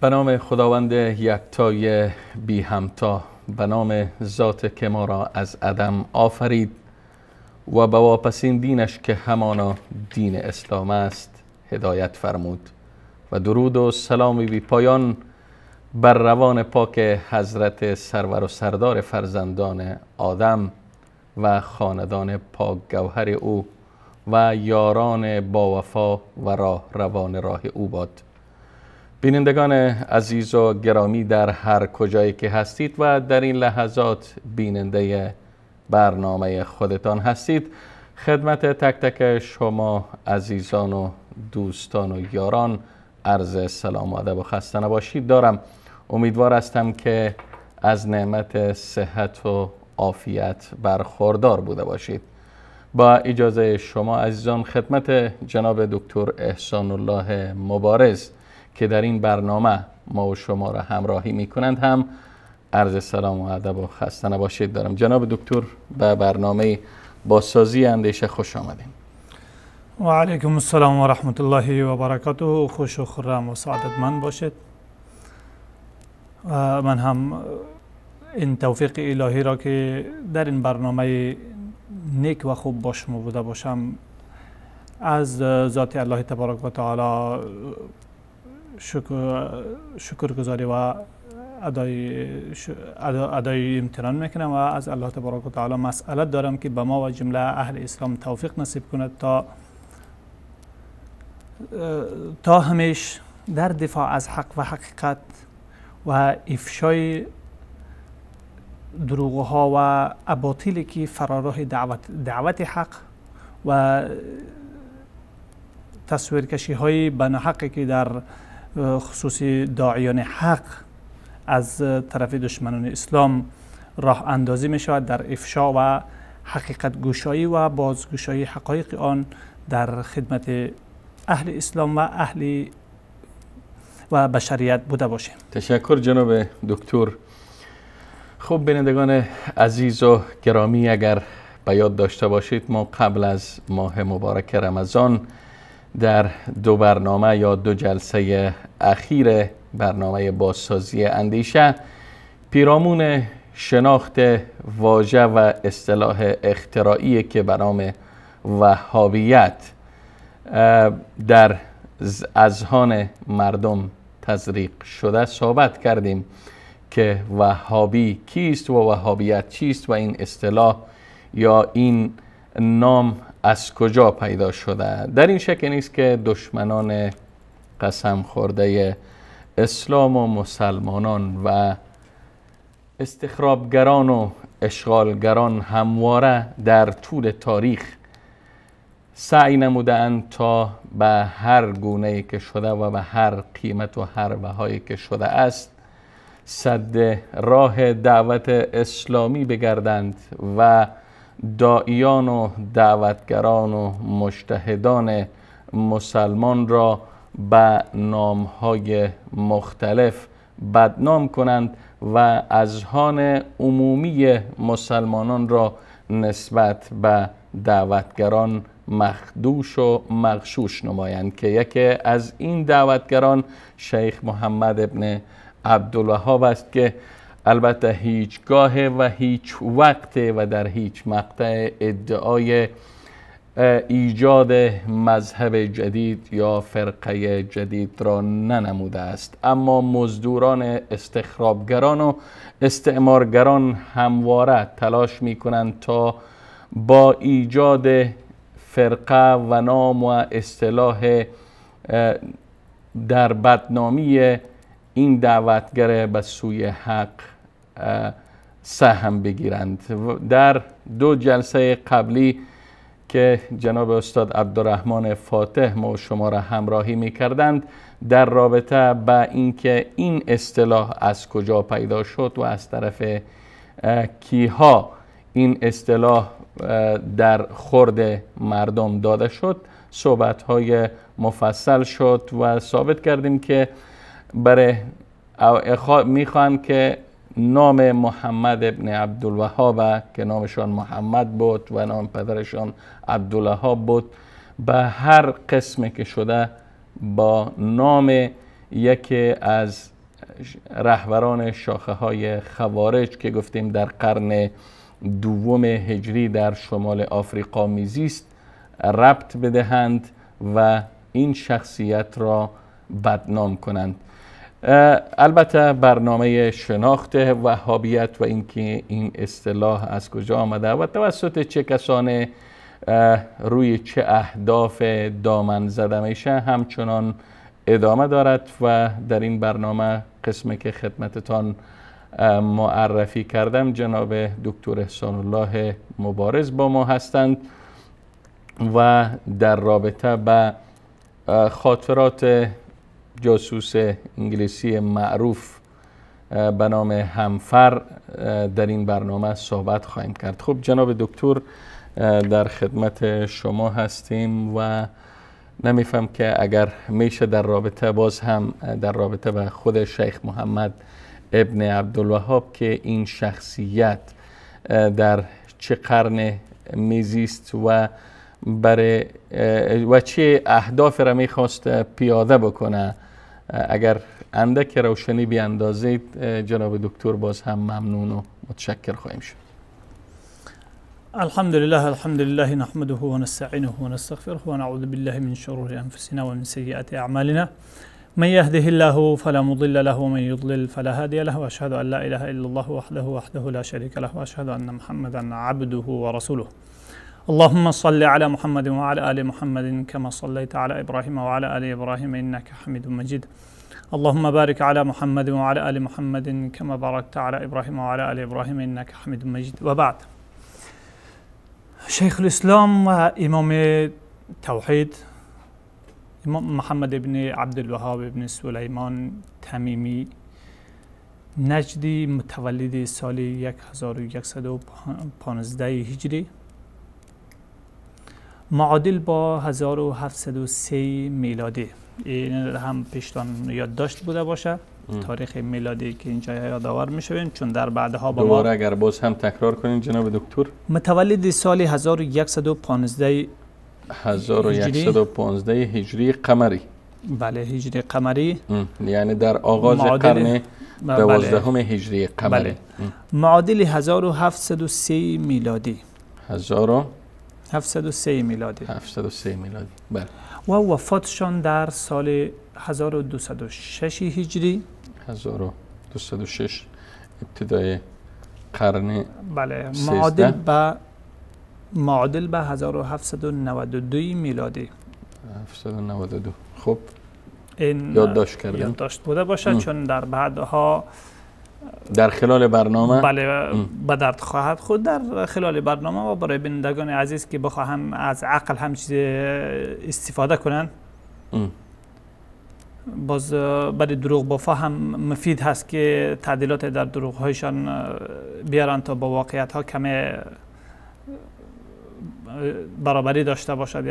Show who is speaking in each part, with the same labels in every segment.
Speaker 1: به نام خداوند یکتای بی همتا، به نام ذات که ما را از عدم آفرید و به واپسین دینش که همانا دین اسلام است هدایت فرمود. و درود و سلام بی پایان بر روان پاک حضرت سرور و سردار فرزندان آدم و خاندان پاک گوهر او و یاران با وفا و راه روان راه او باد. بینندگان عزیز و گرامی، در هر کجایی که هستید و در این لحظات بیننده برنامه خودتان هستید، خدمت تک تک شما عزیزان و دوستان و یاران عرض سلام و ادب و خسته نباشید دارم. امیدوار هستم که از نعمت صحت و عافیت برخوردار بوده باشید. با اجازه شما عزیزان خدمت جناب دکتر احسان الله مبارز که در این برنامه ما و شما را همراهی می کنند هم عرض سلام و ادب و خسته نباشید دارم. جناب دکتر، به برنامه بازسازی اندیشه خوش آمدین.
Speaker 2: و علیکم السلام و رحمت الله و برکاته. خوش و خرم و سعادتمند باشید. من هم این توفیق الهی را که در این برنامه نیک و خوب با شما بوده باشم از ذات الله تبارک و تعالی شکرگزاری و ادای امتنان میکنم و از الله تبارک و تعالی مسئلت دارم که به ما و جمله اهل اسلام توفیق نصیب کند تا همیش در دفاع از حق و حقیقت و افشای دروغ ها و اباطیلی که فراراه دعوت حق و تصویرکشی های بناحقی که در خصوص داعیان حق از طرف دشمنان اسلام راه اندازی می شود، در افشا و حقیقت گوشایی و بازگوشایی حقایق آن در خدمت اهل اسلام و اهل و بشریت بوده باشیم.
Speaker 1: تشکر جناب دکتر. خب بینندگان عزیز و گرامی، اگر به یاد داشته باشید ما قبل از ماه مبارک رمضان در دو برنامه یا دو جلسه اخیر برنامه بازسازی اندیشه پیرامون شناخت واژه و اصطلاح اختراعی که به نام وهابیت در اذهان مردم تزریق شده صحبت کردیم که وهابی کیست و وهابیت چیست و این اصطلاح یا این نام از کجا پیدا شده. در این شک نیست که دشمنان قسم خورده اسلام و مسلمانان و استخرابگران و اشغالگران همواره در طول تاریخ سعی نموده‌اند تا به هر گونه‌ای که شده و به هر قیمت و هر بهایی که شده است سد راه دعوت اسلامی بگردند و داعیان و دعوتگران و مجتهدان مسلمان را به نام‌های مختلف بدنام کنند و اذهان عمومی مسلمانان را نسبت به دعوتگران مخدوش و مغشوش نمایند که یکی از این دعوتگران شیخ محمد ابن عبدالوهاب است که البته هیچگاه و هیچ وقت و در هیچ مقطع ادعای ایجاد مذهب جدید یا فرقه جدید را ننموده است. اما مزدوران استخرابگران و استعمارگران همواره تلاش می کنند تا با ایجاد فرقه و نام و اصطلاح در بدنامی این دعوتگر به سوی حق سهم بگیرند. در دو جلسه قبلی که جناب استاد عبدالرحمن فاتح ما شما را همراهی می کردند در رابطه با اینکه این اصطلاح از کجا پیدا شد و از طرف کیها این اصطلاح در خورد مردم داده شد، صحبت‌های مفصل شد و ثابت کردیم که برای میخوان که نام محمد ابن عبدالوهاب که نامشان محمد بود و نام پدرشان عبدالوهاب بود، به هر قسم که شده با نام یکی از رهبران شاخه های خوارج که گفتیم در قرن دوم هجری در شمال آفریقا میزیست ربط بدهند و این شخصیت را بدنام کنند. البته برنامه شناخت وهابیت و اینکه این اصطلاح از کجا آمده و توسط چه کسان روی چه اهداف دامن زده میشه همچنان ادامه دارد و در این برنامه قسمی که خدمتتان معرفی کردم جناب دکتر احسان الله مبارز با ما هستند و در رابطه به خاطرات جاسوس انگلیسی معروف به نام همفر در این برنامه صحبت خواهیم کرد. خب جناب دکتر در خدمت شما هستیم و نمیفهم که اگر میشه در رابطه باز هم در رابطه به خود شیخ محمد ابن عبدالوهاب که این شخصیت در چه قرن میزیست و برای و چه اهداف را میخواست پیاده بکنه، اگر اندک روشنی بیاندازید جناب دکتر باز هم ممنون و متشکر خواهیم شد.
Speaker 2: الحمد لله، الحمد لله نحمده ونستعینه ونستغفره ونعوذ بالله من شرور انفسنا ومن سیئات اعمالنا، من يهده الله فلا مضل له ومن يضلل فلا هادي له، واشهد ان لا اله الا الله وحده لا شريك له، واشهد ان محمدا عبده ورسوله. اللهم صل على محمد وعلى آل محمد كما صليت على إبراهيم وعلى آل إبراهيم إنك حميد مجيد. اللهم بارك على محمد وعلى آل محمد كما باركت على إبراهيم وعلى آل إبراهيم إنك حميد مجيد. وبعد، شیخ الاسلام و امام توحید امام محمد ابن عبدالوهاب ابن سلیمان تمیمی نجدی، متولد سال 1115 هجری، معادل با 1703 میلادی. این هم پیشتان یادداشت بوده باشه تاریخ میلادی که اینجا یادآور میشویم، چون در بعدها با
Speaker 1: دوباره اگر باز هم تکرار کنین جناب دکتر.
Speaker 2: متولد سال 1115
Speaker 1: 1115 هجری قمری.
Speaker 2: بله هجری قمری،
Speaker 1: یعنی در آغاز قرن 12 هجری قمری.
Speaker 2: بله. معادل 1703 میلادی. 703 میلادی.
Speaker 1: 703 میلادی. بله.
Speaker 2: و وفاتشان در سال 1206 هجری.
Speaker 1: 1206 ابتدای قرن.
Speaker 2: بله. معادل به 1792 میلادی.
Speaker 1: 792. خب
Speaker 2: این
Speaker 1: یادداشت کردیم.
Speaker 2: یادداشت بوده باشه چون در بعدها
Speaker 1: در خلال برنامه
Speaker 2: بله به درد خواهد خود در خلال برنامه و برای بینندگان عزیز که بخواهم از عقل هم چیز استفاده کنن باز برای دروغ بافا هم مفید هست که تعدیلات در دروغ هایشان بیارن تا با واقعیت ها کمی برابری داشته باشد.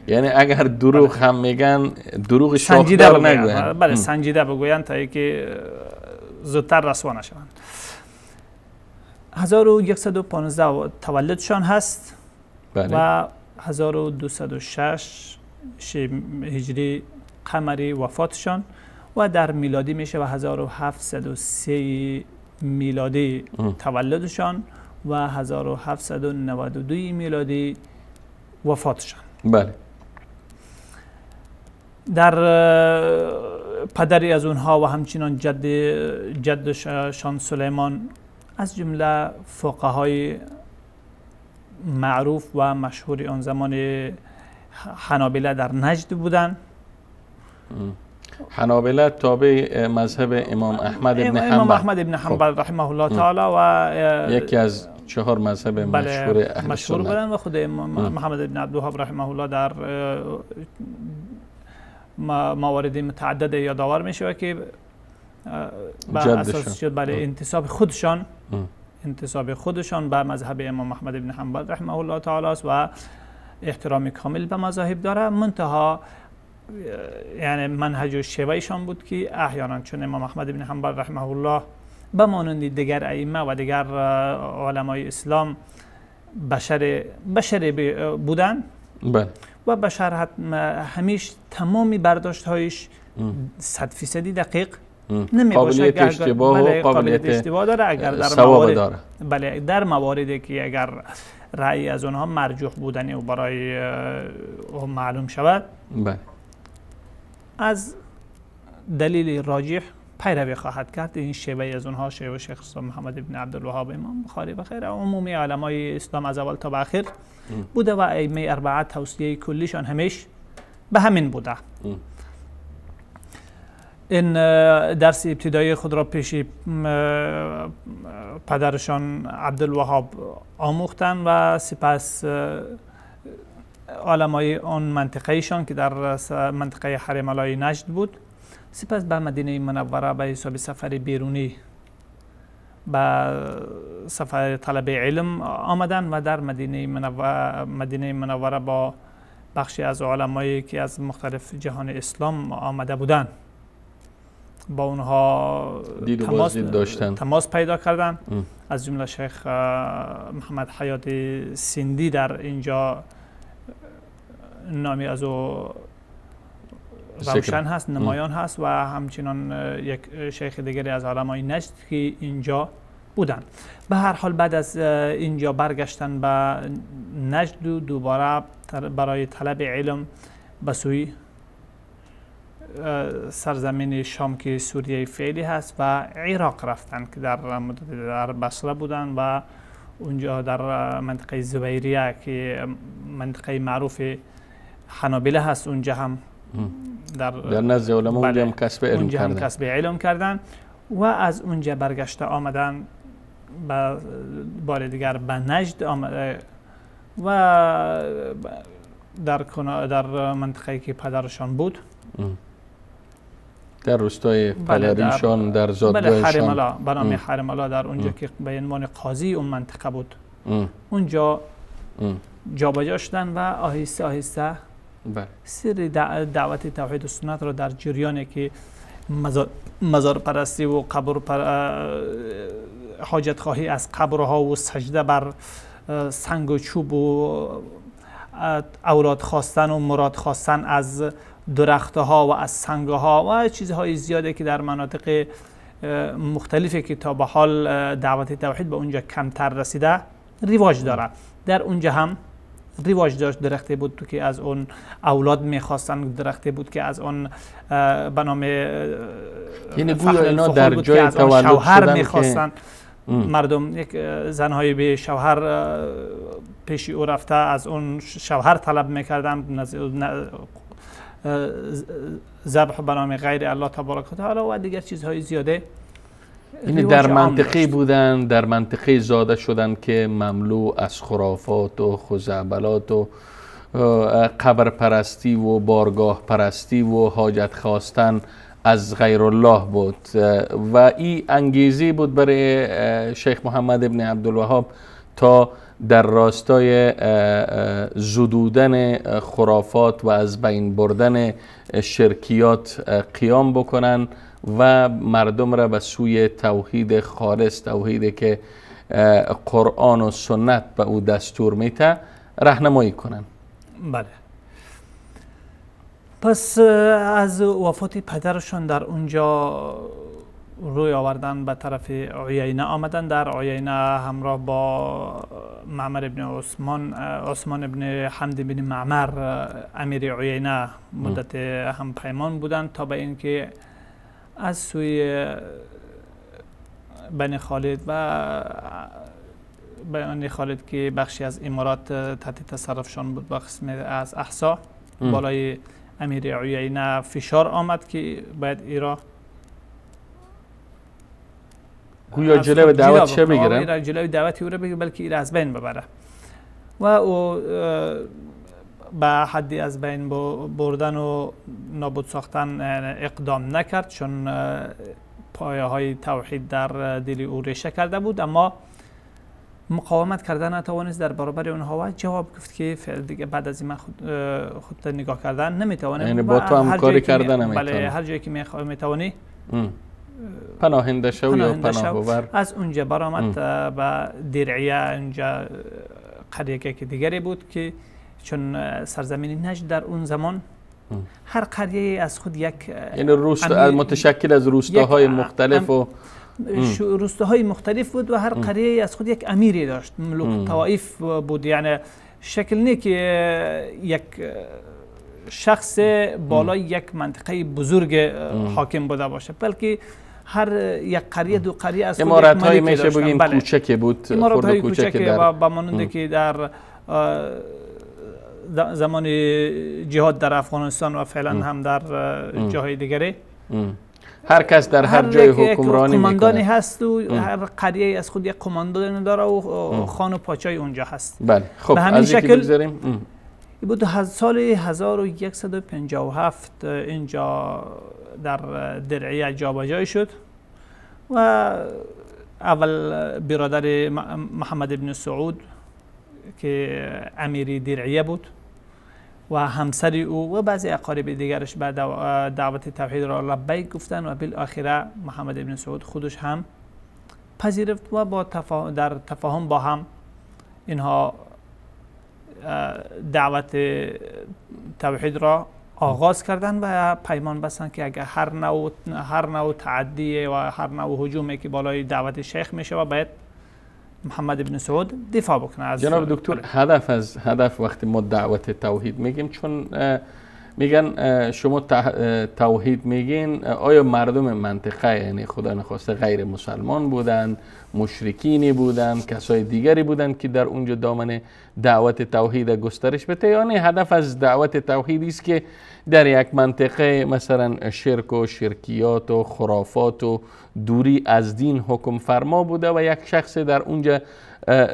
Speaker 1: یعنی اگر دروغ هم میگن دروغ شاخدار نگوین،
Speaker 2: بله سنجیده بگوین تا اینکه زودتر رسوا نشوند. 1115 تولدشان هست.
Speaker 1: بله.
Speaker 2: و 1206 هجری قمری وفاتشان و در میلادی میشه و 1703 میلادی تولدشان و 1792 میلادی وفاتشان.
Speaker 1: بله.
Speaker 2: در پدری از اونها و همچنان جدشان سلیمان از جمله فقهای معروف و مشهور آن زمان حنابله در نجد بودند.
Speaker 1: حنابله تابع مذهب امام احمد بن حنبل،
Speaker 2: امام احمد بن حنبل رحمه الله تعالی، و
Speaker 1: یکی از 4 مذهب مشهور اهل
Speaker 2: مشهور بودند و خود امام محمد بن عبدالوهاب رحمه الله در موارد متعدد یادآور می شود که بر اساس بله انتساب خودشان، انتساب خودشان به مذهب امام احمد بن حنبل رحمه الله تعالی است و احترام کامل به مذاهب داره. منتها یعنی منهج و شیوهشان بود که احیانا چون امام احمد بن حنبل رحمه الله به مانند دیگر ائمه و دیگر علمای اسلام بشر بودن،
Speaker 1: بله،
Speaker 2: و بشر همیش تمامی برداشت هایش 100% دقیق نمی باشه،
Speaker 1: قابلیت اشتباه و
Speaker 2: قابلیت اشتباه داره. اگر در موارد داره. بله، در مواردی که اگر رأی از آنها مرجوح بودن و برای معلوم شود،
Speaker 1: بله،
Speaker 2: از دلیل راجح پیروی خواهد کرد. این شیوه از اونها شیوه شیخ محمد بن عبدالوهاب، امام بخاری و غیره، عمومی علمای اسلام از اول تا به آخر بوده و ائمه اربعه توصیه کلیشان همیش به همین بوده. این درس ابتدایی خود را پیش پدرشان عبدالوهاب آموختن و سپس علمای آن منطقهشان که در منطقه حرملای نجد بود، سپس به مدینه منوره به حساب سفر بیرونی به سفر طلب علم آمدن و در مدینه منوره با بخشی از علمایی که از مختلف جهان اسلام آمده بودند با اونها تماس پیدا کردن. از جمله شیخ محمد حیات سندی در اینجا نامی از او روشن هست، نمایان هست، و همچنان یک شیخ دیگری از علمای نجد که اینجا بودن. به هر حال بعد از اینجا برگشتن به نجد و دوباره برای طلب علم به سوی سرزمین شام که سوریه فعلی هست و عراق رفتن که در مدت در بصره بودن و اونجا در منطقه زبیریه که منطقه معروف حنابله هست، اونجا هم
Speaker 1: در نزد علما اونجا هم کسب علم
Speaker 2: اونجا هم کسب علم کردن و از اونجا برگشته آمدن به بار دیگر به نجد آمده و در منطقه‌ای که پدرشان بود،
Speaker 1: در روستای پدریشان، در زادگاهشان،
Speaker 2: حرملا، به نام حرملا، در اونجا که به عنوان قاضی اون منطقه بود، اونجا جابجا شدن و آهسته آهسته سر دعوت توحید و سنت را در جریانی که مزار پرستی و قبر حاجت خواهی از قبرها و سجده بر سنگ و چوب و اولاد خواستن و مراد خواستن از درختها و از سنگها و چیزهای زیاده که در مناطق مختلفی که تا به حال دعوت توحید به اونجا کمتر رسیده رواج داره. در اونجا هم رواج داشت. درختی بود که از اون اولاد میخواستن، درختی بود که از اون به نام
Speaker 1: یعنی گویا اینا در جای تولد
Speaker 2: شوهر میخواستن. مردم یک زنهای به شوهر پیش او رفته از اون شوهر طلب میکردن، ذبح به نام غیر الله تبارک و تعالی و دیگر چیزهای زیاده.
Speaker 1: یعنی در منطقه بودن، در منطقه زاده شدن که مملو از خرافات و خزعبلات و قبر پرستی و بارگاه پرستی و حاجت خواستن از غیر الله بود و این انگیزی بود برای شیخ محمد ابن عبدالوهاب تا در راستای زدودن خرافات و از بین بردن شرکیات قیام بکنن و مردم را به سوی توحید خالص، توحید که قرآن و سنت به او دستور میته، راهنمایی کنن.
Speaker 2: بله. پس از وفات پدرشان در اونجا روی آوردن به طرف عیینه آمدن. در عیینه همراه با معمر ابن عثمان، عثمان ابن حمد بن معمر امیر عیینه مدت هم پیمان بودند تا به اینکه از سوی بنی خالد و بنی خالد که بخشی از امارات تحت تصرفشان بود با قسم از احسا بالای امیر عیینه فشار آمد که باید ایرا
Speaker 1: گویا جلو دعوت چه بگیره؟
Speaker 2: جلوی دعوت او را بگیره، بلکه ایرا از بین ببره و او به حدی از بین بردن و نابود ساختن اقدام نکرد، چون پایه های توحید در دل او ریشه کرده بود، اما مقاومت کردن نتوانست در برابر اونها و جواب گفت که دیگه بعد از این من خود نگاه کردن نمیتوانم،
Speaker 1: یعنی با تو همکاری کردن نمیتوانم.
Speaker 2: بله، هر جایی که میتوانی
Speaker 1: پناهنده شو یا پناه ببر.
Speaker 2: از اونجا برآمد به درعیه، اونجا قریه که دیگری بود که چون سرزمین نجد در اون زمان هر قریه از خود یک،
Speaker 1: یعنی روستا متشکل از روستاهای مختلف و
Speaker 2: روستاهای مختلف بود و هر قریه از خود یک امیری داشت، ملوک طوائف بود، یعنی شکل نه که یک شخص بالای یک منطقه بزرگ حاکم بوده باشه، بلکه هر یک قریه دو قریه از خود
Speaker 1: امارت های میشه بگیم کوچک بود،
Speaker 2: امارت های کوچک و با مانند که در زمان جهاد در افغانستان و فعلا هم در جاهای دیگری
Speaker 1: هر کس در هر جای حکمرانی
Speaker 2: قماندانی هست و هر قریه از خود یک قماندان داره و خان و پاچای اونجا هست.
Speaker 1: بله، خب
Speaker 2: به همین شکل بود. سال 1157 اینجا در درعیه جابجایی شد و اول برادر محمد ابن سعود که امیری درعیه بود و همسر او و بعضی اقارب دیگرش به دعوت توحید را لبیک گفتن و بالاخره محمد ابن سعود خودش هم پذیرفت و با در تفاهم با هم اینها دعوت توحید را آغاز کردن و پیمان بستن که اگر هر نوع تعدی و هر نوع هجومی که بالای دعوت شیخ میشه و باید محمد ابن سعود دفاع بکنه. از
Speaker 1: جناب دکتر، هدف از هدف وقتی ما دعوت توحید میگیم، چون میگن شما توحید میگین، آیا مردم منطقه یعنی خدا نخواسته غیر مسلمان بودن، مشرکینی بودن، کسای دیگری بودن که در اونجا دامن دعوت توحید گسترش بده؟ یعنی هدف از دعوت توحیدی است که در یک منطقه مثلا شرک و شرکیات و خرافات و دوری از دین حکم فرما بوده و یک شخص در اونجا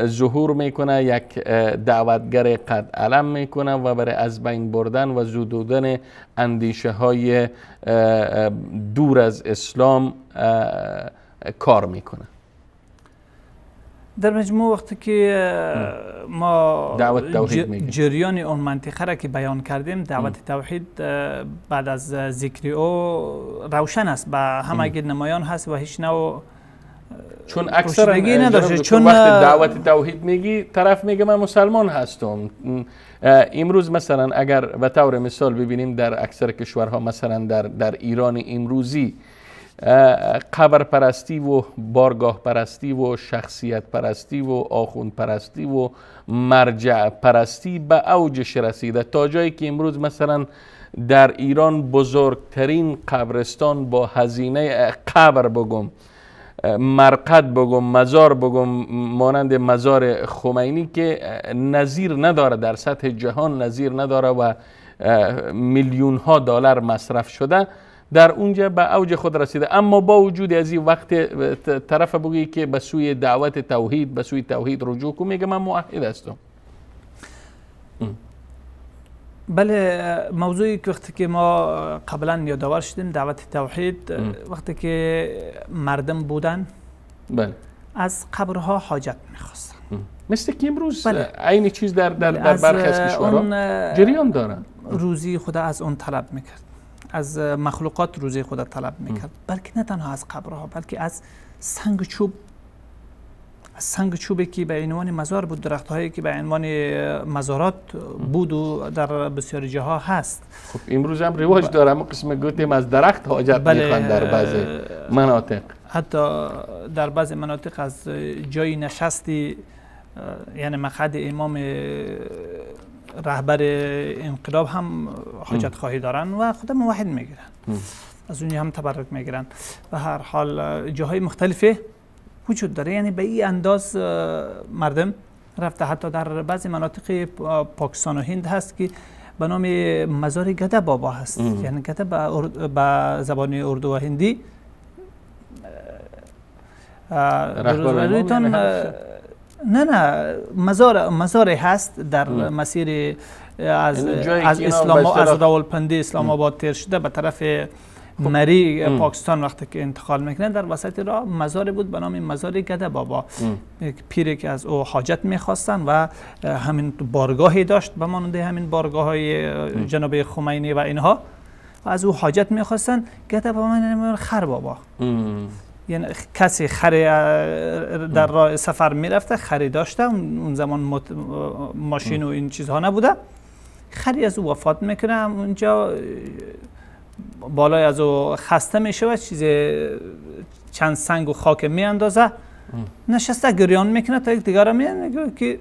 Speaker 1: ظهور میکنه، یک دعوتگر قد علم میکنه و برای از بین بردن و زدودن اندیشه های دور از اسلام کار میکنه.
Speaker 2: در مجموع وقتی که ما
Speaker 1: دعوت توحید میگیم،
Speaker 2: جریان اون منطقه را که بیان کردیم، دعوت توحید بعد از ذکر او روشن است، به همگی نمایان هست و هیچ نوع
Speaker 1: چون اکثر نداشته. چون وقتی دعوت توحید میگی طرف میگه من مسلمان هستم. امروز مثلا اگر به طور مثال ببینیم در اکثر کشورها، مثلا در ایران امروزی قبر پرستی و بارگاه پرستی و شخصیت پرستی و آخوند پرستی و مرجع پرستی به اوجش رسیده، تا جایی که امروز مثلا در ایران بزرگترین قبرستان با هزینه قبر بگم، مرقد بگم، مزار بگم، مانند مزار خمینی که نظیر نداره در سطح جهان، نظیر نداره و میلیون ها دلار مصرف شده، در اونجا به اوج خود رسیده. اما با وجود از این وقت طرف بگی که به سوی دعوت توحید، به سوی توحید رجوع کن، میگه من موحد هستم.
Speaker 2: بله، موضوعی که وقتی که ما قبلا یادآور شدیم دعوت توحید، وقتی که مردم بودن
Speaker 1: بله
Speaker 2: از قبرها حاجت میخواستن،
Speaker 1: مثل که امروز بله. عین چیز در برخی از کشورها جریان دارن.
Speaker 2: روزی خدا از اون طلب میکرد، از مخلوقات روزی خدا طلب میکرد، بلکه نه تنها از قبرها، بلکه از سنگ و چوب، از سنگ چوبی که به عنوان مزار بود، درخت هایی که به عنوان مزارات بود و در بسیاری جاها هست.
Speaker 1: خب امروز هم رواج داره، اما قسم گفتیم از درخت حاجت میخوان در بعض مناطق،
Speaker 2: حتی در بعض مناطق از جای نشستی، یعنی مقعد امام رهبر انقلاب هم حاجت خواهی دارن و خود موحد میگیرن، از اونجا هم تبرک میگیرن. و هر حال جاهای مختلفه وجود داره، یعنی به این انداز مردم رفته. حتی در بعضی مناطق پاکستان و هند هست که به نام مزار گده بابا هست، یعنی گده به زبان اردو و هندی نه مزار هست در مسیر از اسلام، از راولپندی اسلام آباد تیر شده به طرف مری پاکستان وقتی که انتقال میکنه، در وسط راه مزاری بود به نام مزار گده بابا، پیری که از او حاجت میخواستن و همین بارگاهی داشت به مانند همین بارگاه های جناب خمینی و اینها، و از او حاجت میخواستن. گده بابا خر بابا، یعنی کسی خر در راه سفر میرفته، خری داشته، اون زمان ماشین و این چیزها نبوده، خری از او وفات میکنه، اونجا بالای از او خسته میشه و چیز چند سنگ و خاک میاندازه، نشسته گریان میکنه تا یک دیگر میگه که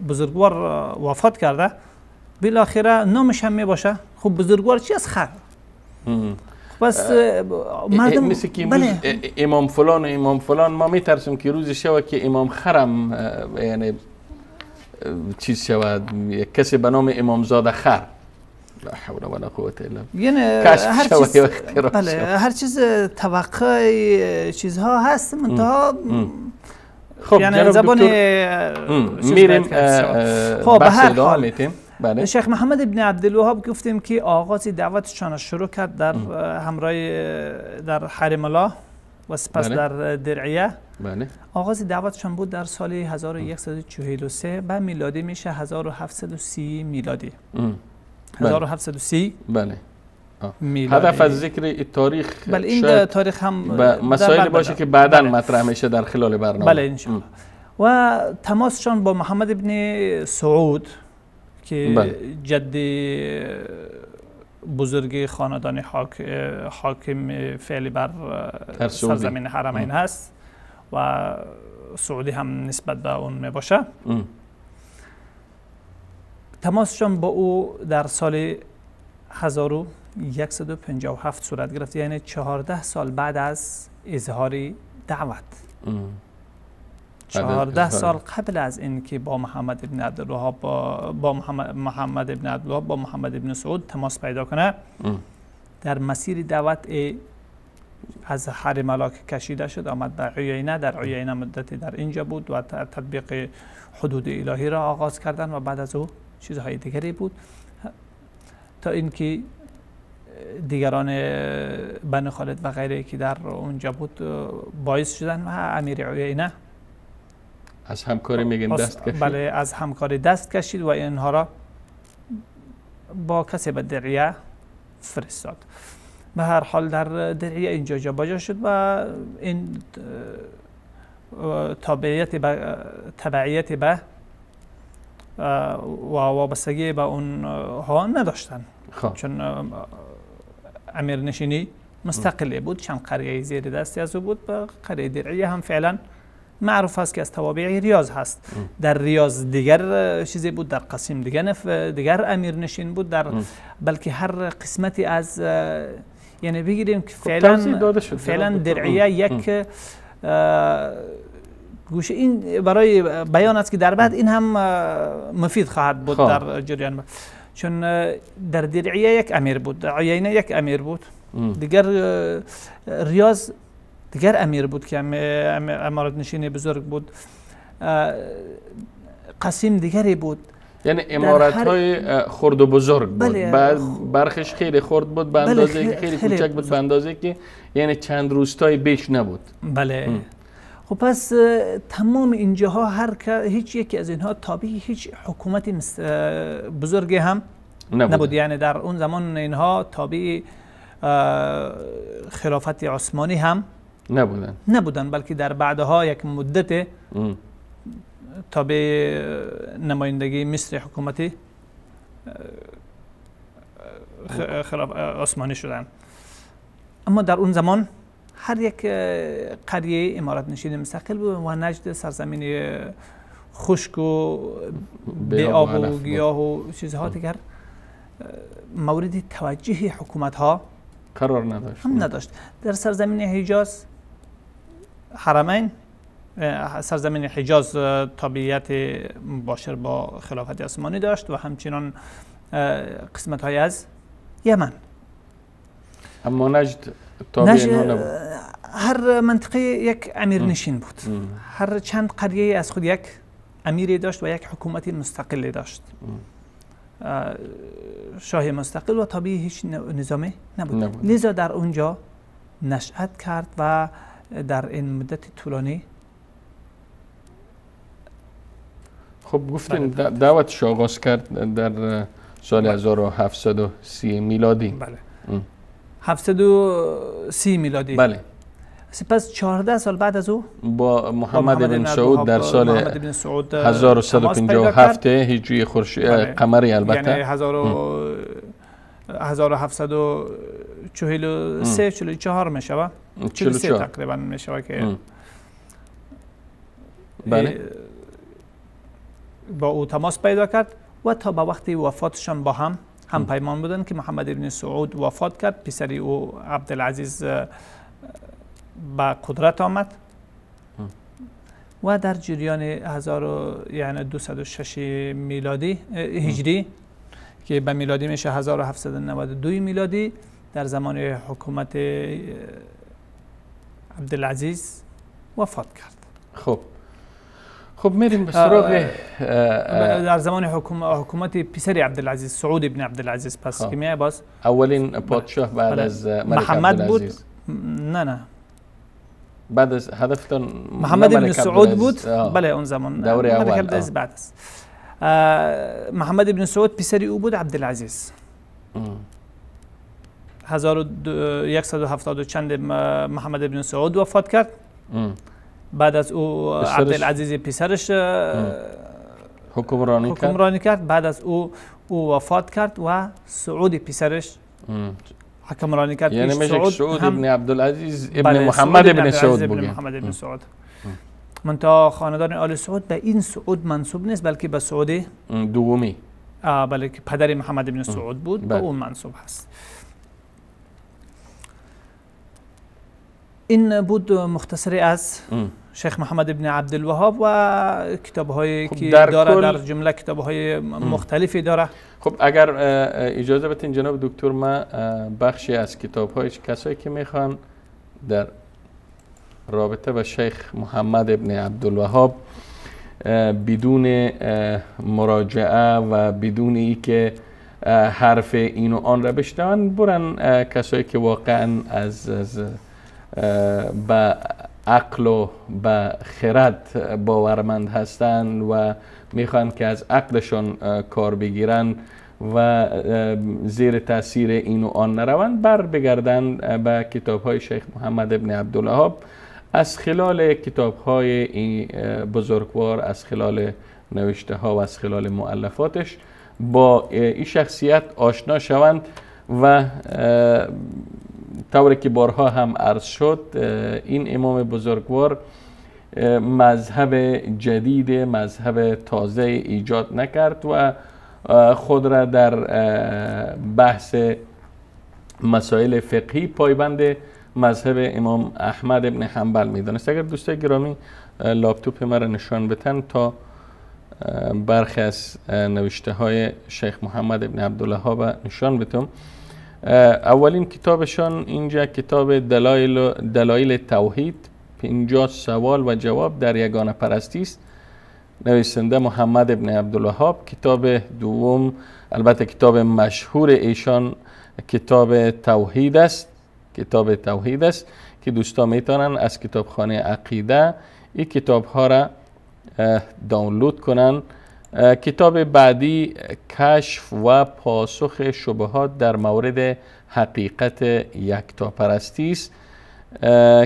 Speaker 2: بزرگوار وفات کرده، بالاخره نامش هم میباشه. خب بزرگوار چی از خر؟ بس مردم
Speaker 1: مثل که بله. امام فلان و امام فلان، ما میترسیم که روز شوه که امام خرم، یعنی چیز شود، کسی به نام امامزاده خر، لا حول ولا قوة الا بالله،
Speaker 2: یعنی هر چیز، بله هر چیز توقع چیزها هست، منتها
Speaker 1: خب یعنی زبان میریم.
Speaker 2: خب به هر حال بله. شیخ محمد ابن عبدالوهاب گفتیم که آغاز دعوتشان شروع کرد در همراه در حرم الله و سپس بله. در درعیه.
Speaker 1: بله.
Speaker 2: آغاز دعوتشان بود در سال 1143 به میلادی میشه 1730 میلادی. 1730
Speaker 1: بله.
Speaker 2: میلادی.
Speaker 1: هدف از ذکر تاریخ
Speaker 2: بله این تاریخ هم
Speaker 1: مسائل باشه که بعداً بله. مطرح میشه در خلال برنامه.
Speaker 2: بله ان شاء الله. و تماسشان با محمد ابن سعود که بله. جد بزرگ خاندان حاکم فعلی بر سرزمین حرمین هست و سعودی هم نسبت به اون می باشه. تماسشان با او در سال 1157 صورت گرفت، یعنی 14 سال بعد از اظهار دعوت. 14 سال قبل از اینکه با محمد ابن عبدالوهاب با محمد ابن عبدالوهاب با محمد ابن سعود تماس پیدا کنه، در مسیر دعوت از حرم ملاک کشیده شد، آمد به عیینه، در عیینه مدتی در اینجا بود و تطبیق حدود الهی را آغاز کردن و بعد از او چیزهای دیگری بود تا اینکه دیگران بن خالد و غیره که در اونجا بود باعث شدن و امیر عیینه
Speaker 1: از همکاری میگن دست کشید.
Speaker 2: بله از همکاری دست کشید و اینها را با کسی به درعیه فرستاد. به هر حال در درعیه اینجا جابجا شد و این تبعیت به و وابستگی به اونها نداشتن، چون امیر نشینی مستقلی بود، چند قریه زیر دستی از او بود. به قریه درعیه هم فعلا معروف است که از توابع ریاض هست. در ریاض دیگر چیزی بود، در قسیم دیگر امیر نشین بود، در بلکه هر قسمتی از یعنی بگیریم که فعلا درعیه یک گوشه، این برای بیان است که در بعد این هم مفید خواهد بود در جریان، چون در درعیه یک امیر بود، در عیینه یک امیر بود، دیگر ریاض دیگر امیر بود که امارت نشین بزرگ بود، قسیم دیگری بود،
Speaker 1: یعنی امارت های خرد و بزرگ بود. بله. بعد برخش خیلی خرد بود به اندازه بله خیلی کوچک بود به اندازه که یعنی چند روستای بیش نبود.
Speaker 2: بله. خب پس تمام اینجاها هیچ یکی از اینها تابع هیچ حکومتی بزرگی هم نبود. یعنی در اون زمان اینها تابع خلافت عثمانی هم نبودن، بلکه در بعدها یک مدت تابع نمایندگی مصر حکومتی عثمانی شدن. اما در اون زمان هر یک قریه امارت نشین مستقل بود و نجد سرزمین خشک و بی آب و گیاه و چیزها دیگر مورد توجه حکومت ها
Speaker 1: قرار نداشت،
Speaker 2: هم نداشت. در سرزمین حجاز حرمین، سرزمین حجاز تابعیت مباشر با خلافت عثمانی داشت و همچنان قسمت های از یمن.
Speaker 1: اما نجد تابع نبود.
Speaker 2: هر منطقه یک امیر نشین بود، هر چند قریه از خود یک امیری داشت و یک حکومت مستقلی داشت، شاه مستقل و تابع هیچ نظامی نبود. لذا در اونجا نشأت کرد و در این مدت طولانی.
Speaker 1: خب گفتین دعوتش آغاز کرد در سال 1730 میلادی.
Speaker 2: بله 730 میلادی.
Speaker 1: بله.
Speaker 2: سپس 14 سال بعد از او
Speaker 1: با محمد بن سعود در سال 1157 هجری خورشیدی قمری، البته
Speaker 2: یعنی 1743 44 میشوه، 43 تقریبا میشوه که
Speaker 1: بله
Speaker 2: با او تماس پیدا کرد و تا به وقت وفاتشان با هم پیمان بودن که محمد بن سعود وفات کرد، پسر او عبدالعزیز به قدرت آمد و در جریان 1206 میلادی هجری که به میلادی میشه 1792 میلادی در زمان حکومت عبدالعزیز وفات کرد.
Speaker 1: خب میریم به سراغ
Speaker 2: در زمان حکومت پسر عبدالعزیز سعود ابن عبدالعزیز. پس که میای باز
Speaker 1: اولین پادشاه بعد از ملک
Speaker 2: محمد بود. نه
Speaker 1: بعد از هدفتان
Speaker 2: محمد ابن سعود بود. بله اون زمان
Speaker 1: دوره اول
Speaker 2: عبدالعزیز بعد است. محمد ابن سعود پسر او بود عبدالعزیز. 1170 چند محمد ابن سعود وفات کرد. بعد از او عبدالعزیز پسرش حکمرانی کرد. بعد از او وفات کرد و سعود پسرش حکمرانی کرد.
Speaker 1: یعنی میشه سعود ابن عبدالعزیز ابن محمد ابن سعود بود.
Speaker 2: محمد ابن سعود. منتها خاندان آل سعود به این سعود منسوب نیست، بلکه به سعود
Speaker 1: دومی،
Speaker 2: بله که پدر محمد ابن سعود بود، به اون منسوب هست. این بود مختصری از شیخ محمد ابن عبدالوهاب و کتاب‌هایی که داره، در جمله کتاب‌های مختلفی داره.
Speaker 1: خب اگر اجازه بدین جناب دکتر، ما بخشی از کتاب‌های کسایی که میخوان در رابطه با شیخ محمد ابن عبدالوهاب بدون مراجعه و بدون ای که حرف این و آن را بشنون، برن کسایی که واقعا از به عقل و به خرد باورمند هستند و میخوان که از عقلشان کار بگیرن و زیر تاثیر این و آن نروند، بر بگردن به کتاب های شیخ محمد ابن عبدالوهاب. از خلال کتاب های این بزرگوار، از خلال نوشته ها و از خلال مؤلفاتش با این شخصیت آشنا شوند و طوری که بارها هم عرض شد، این امام بزرگوار مذهب جدید، مذهب تازه ایجاد نکرد و خود را در بحث مسائل فقهی پایبند مذهب امام احمد ابن حنبل میدانست. اگر دوستای گرامی لاپتاپ مرا نشان بتن تا برخی از نوشته های شیخ محمد ابن عبدالوهاب نشان بتم. اولین کتابشان اینجا کتاب دلایل توحید، 50 سوال و جواب در یگانه پرستی است، نویسنده محمد ابن عبدالوهاب. کتاب دوم، البته کتاب مشهور ایشان، کتاب توحید است. کتاب توحید است که دوستا میتونن از کتابخانه عقیده این کتاب ها را دانلود کنن. کتاب بعدی کشف و پاسخ شبهات در مورد حقیقت یکتاپرستی است،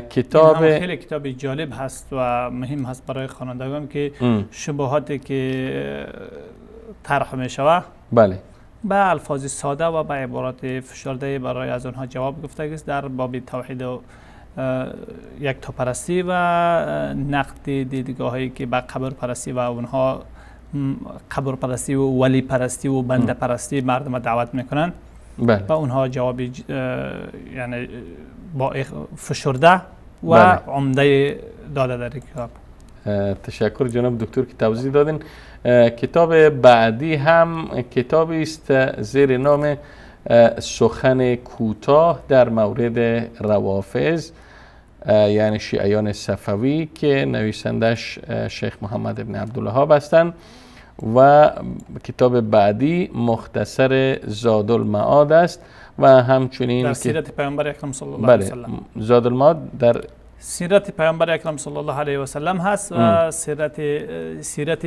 Speaker 1: کتاب
Speaker 2: خیلی کتاب جالب هست و مهم هست برای خوانندگان که شبهاتی که طرح می شود،
Speaker 1: بله،
Speaker 2: به الفاظ ساده و به عبارات فشرده برای از آنها جواب گفته است در باب توحید و یکتاپرستی و نقد دیدگاهایی که به قبر پرستی و اونها قبر پرستی و ولی پرستی و بنده پرستی مردم دعوت میکنن.
Speaker 1: بله.
Speaker 2: و اونها جواب یعنی با فشرده و
Speaker 1: بله،
Speaker 2: عمده داده در کتاب.
Speaker 1: تشکر جناب دکتر که توضیح دادین. کتاب بعدی هم کتابی است زیر نام سخن کوتاه در مورد روافض، یعنی شیعیان صفوی، که نویسندش شیخ محمد ابن عبدالوهاب هستند. و کتاب بعدی مختصر زادالمعاد است و همچنین
Speaker 2: در سیرت پیامبر اکرم صلی الله علیه و سلم.
Speaker 1: زادالمعاد در
Speaker 2: سیرت پیامبر اکرم صلی الله علیه و سلم هست و سیرت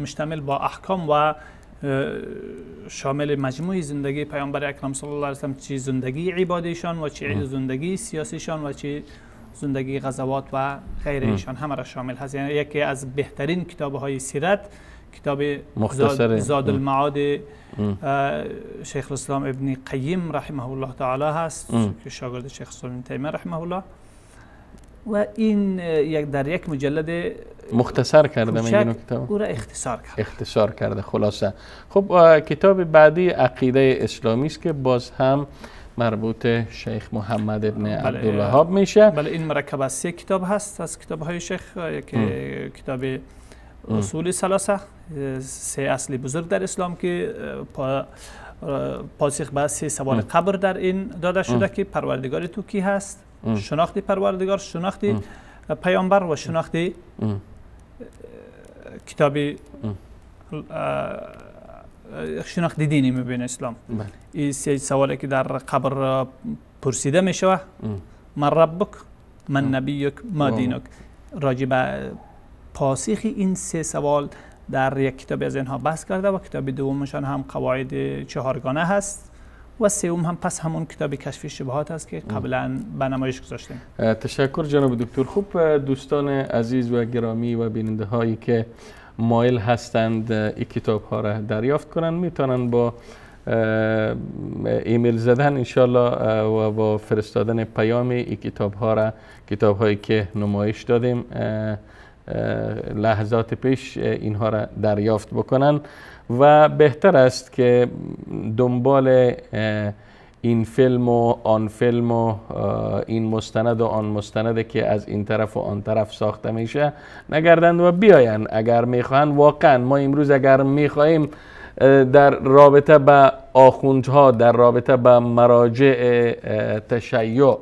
Speaker 2: مشتمل با احکام و شامل مجموع زندگی پیامبر اکرم صلی الله علیه و سلم، چه زندگی عبادیشان و چه زندگی سیاسیشان و چه زندگی غزوات و غیر ایشان، همه را شامل هست. یعنی یکی از بهترین کتاب‌های سیرت کتاب زادالمعاد شیخ الاسلام ابن قیم رحمه الله تعالی هست که شاگرد شیخ الاسلام ابن تیمیه رحمه الله، و این یک در یک مجلد
Speaker 1: مختصر کرده، میگن کتاب
Speaker 2: او را اختصار کرده،
Speaker 1: اختصار کرده خلاصه. خب کتاب بعدی عقیده اسلامی است که باز هم مربوط شیخ محمد ابن عبدالوهاب میشه.
Speaker 2: بله، این مرکب از 3 کتاب هست از کتاب های شیخ. یک کتاب اصول ثلاثه، 3 اصل بزرگ در اسلام که پاسخ به 3 سوال قبر در این داده شده که پروردگار تو کی هست، شناخت پروردگار، شناخت پیامبر و شناخت کتاب شناخت دینی مبین اسلام. این 3 سوالی که در قبر پرسیده می شود، من ربک، من نبیک، ما دینک، راجع به پاسخ این 3 سوال در یک کتاب از اینها بحث کرده و کتاب دومشان هم قواعد چهارگانه هست و سوم هم پس همون کتاب کشف شبهات است که قبلا به نمایش گذاشتیم.
Speaker 1: تشکر جناب دکتر. خوب دوستان عزیز و گرامی و بیننده هایی که مایل هستند این کتاب ها را دریافت کنند، میتونن با ایمیل زدن انشالله و با فرستادن پیام این کتاب ها را، کتاب هایی که نمایش دادیم لحظات پیش، اینها را دریافت بکنن. و بهتر است که دنبال این فیلم و آن فیلم و این مستند و آن مستند که از این طرف و آن طرف ساخته میشه نگردند و بیاین. اگر میخواهند واقعا، ما امروز اگر میخواهیم در رابطه به آخوندها، در رابطه به مراجع تشیع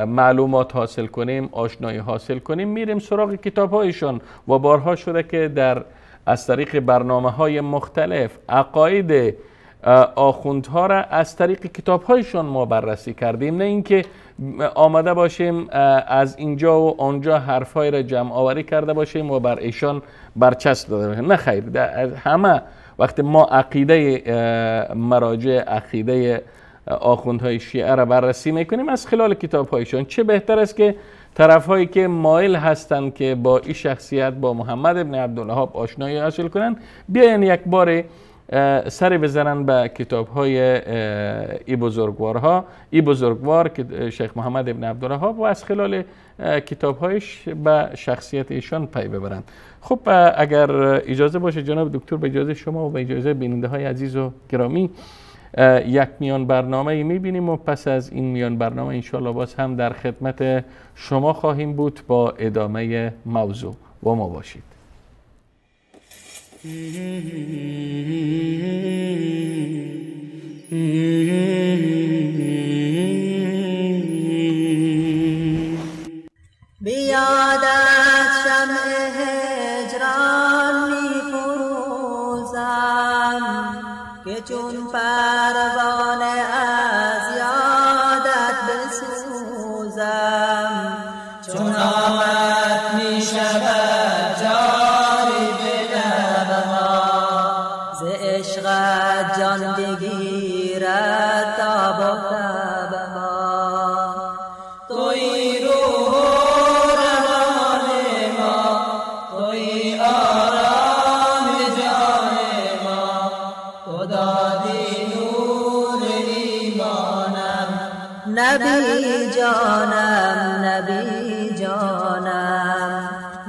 Speaker 1: معلومات حاصل کنیم، آشنایی حاصل کنیم، میریم سراغ کتاب هایشان و بارها شده که در از طریق برنامه های مختلف عقاید آخوندها را از طریق کتاب هایشان ما بررسی کردیم، نه اینکه آمده باشیم از اینجا و آنجا حرفهای را جمع آوری کرده باشیم و بر ایشان برچسب داده باشیم. نه خیر، همه وقتی ما عقیده مراجع، عقیده آخوندهای شیعه را بررسی میکنیم از خلال کتاب هایشان، چه بهتر است که طرف هایی که مایل هستند که با این شخصیت، با محمد ابن عبدالوهاب آشنایی حاصل کنند، بیاین یک بار سر بزنن به کتاب های ای بزرگوارها، ای بزرگوار که شیخ محمد ابن عبدالوهاب، و از خلال کتاب هایش به شخصیت ایشان پی ببرند. خب اگر اجازه باشه جناب دکتر، به اجازه شما و به اجازه بیننده های عزیز و گرامی، یک میان برنامه میبینیم و پس از این میان برنامه انشالله باز هم در خدمت شما خواهیم بود با ادامه موضوع. با ما باشید.
Speaker 3: بیادت شمع هجران میفروزم که چون پروانه از یادت بسوزم، چون آمد می شود جاری به لبها، ز عشقت جان بگیرد تا نبی جانم، نبی جانم،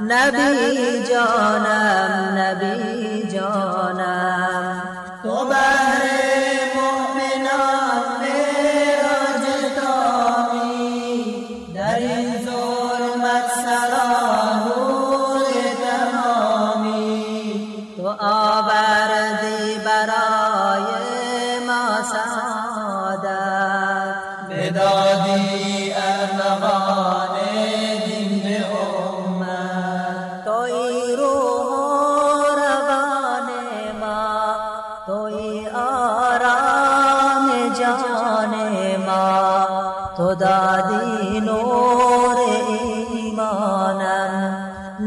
Speaker 3: نبی جانم، نبی جانم.
Speaker 4: تو بهر مؤمنان معراج تامی، در این ظلمت سرا نور تمامی.
Speaker 3: تو آوردی برای ما سعادت،
Speaker 4: بدادی ارمغان دین به امت.
Speaker 3: تویی روح و روان ما، تویی آرام جان ما، تو دادی نور ایمانم.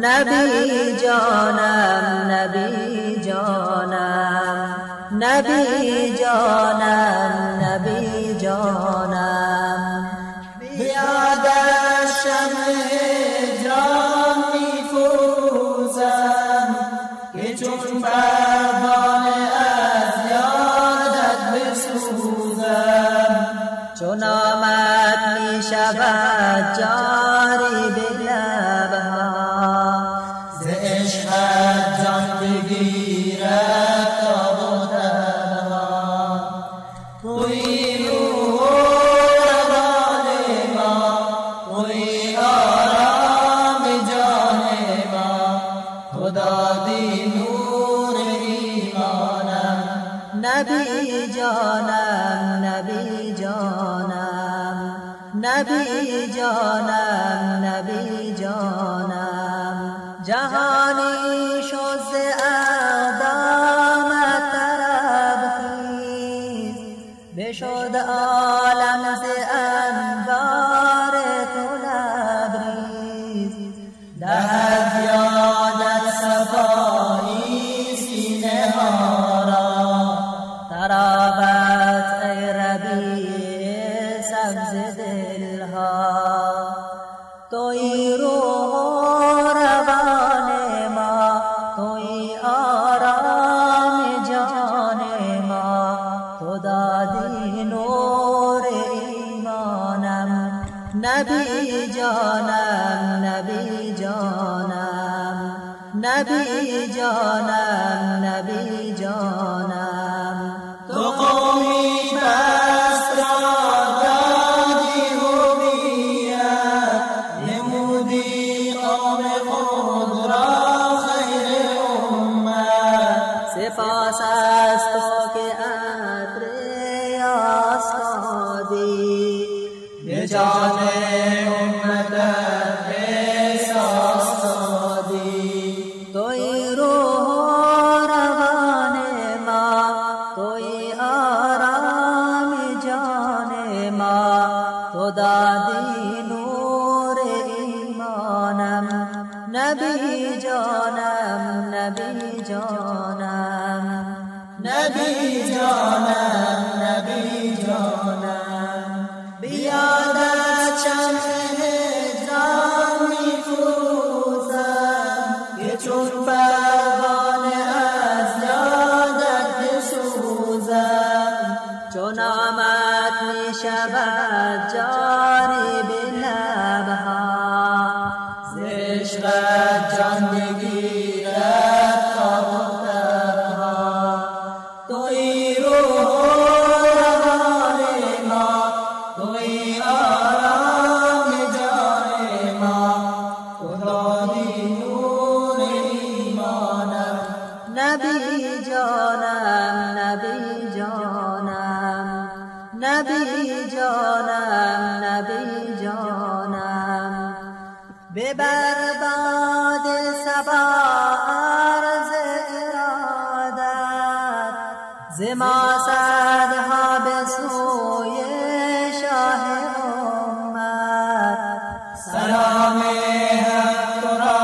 Speaker 3: نبی جانم، نبی جانم، نبی جانم، نبی جانم.
Speaker 4: بیادت شمع هجران می فروزم، که چون پروانه از یادت بسوزم.
Speaker 3: چون آمد می شود جاری به لبها،
Speaker 4: ز عشقت جان بگیرد تاب و تبها. تویی روح و روان ما، تویی آرام جان ما، تو دادی نور ایمانم.
Speaker 3: نبی جانم، نبی جانم، نبی جانم، نبی جانم. جهانی شد ز اقدامت طرب خیز، بشد عالم ز انوار تو لبریز.
Speaker 4: دهد یادت صفایی سینه ها را،
Speaker 3: طراوت ای ربیع سبز دلها. تویی روح و روان ما، تویی آرام جان ما، تو دادی نور ایمانم. نبی جانم، نبی جانم، نبی جانم، نبی جانم.
Speaker 4: تو قومی پست را دادی هویت، نمودی قوم خود را خیر امت.
Speaker 3: سپاس از تو که عطر یاس دادی،
Speaker 4: به جان امتت احساس دادی.
Speaker 3: تویی روح و روان ما، تویی آرام جان ما، تو دادی نور ایمانم. نبی جانم، نبی جانم،
Speaker 4: نبی جانم، نبی جانم. بیادت شمع هجران می فروزم، که چون پروانه از یادت بسوزم.
Speaker 3: چون آمد می شود جاری به لبها،
Speaker 4: ز عشقت جان بگیرد تاب و تبها. تویی روح و روان ما، تویی آرام جان ما، تو دادی نور ایمانم.
Speaker 3: نبی جانم، نبی جانم، نبی جانم، نبی جانم. ببر باد صبا عرض ارادت، ز ما صدها به سوی شاه امت.
Speaker 4: سلام حق تو را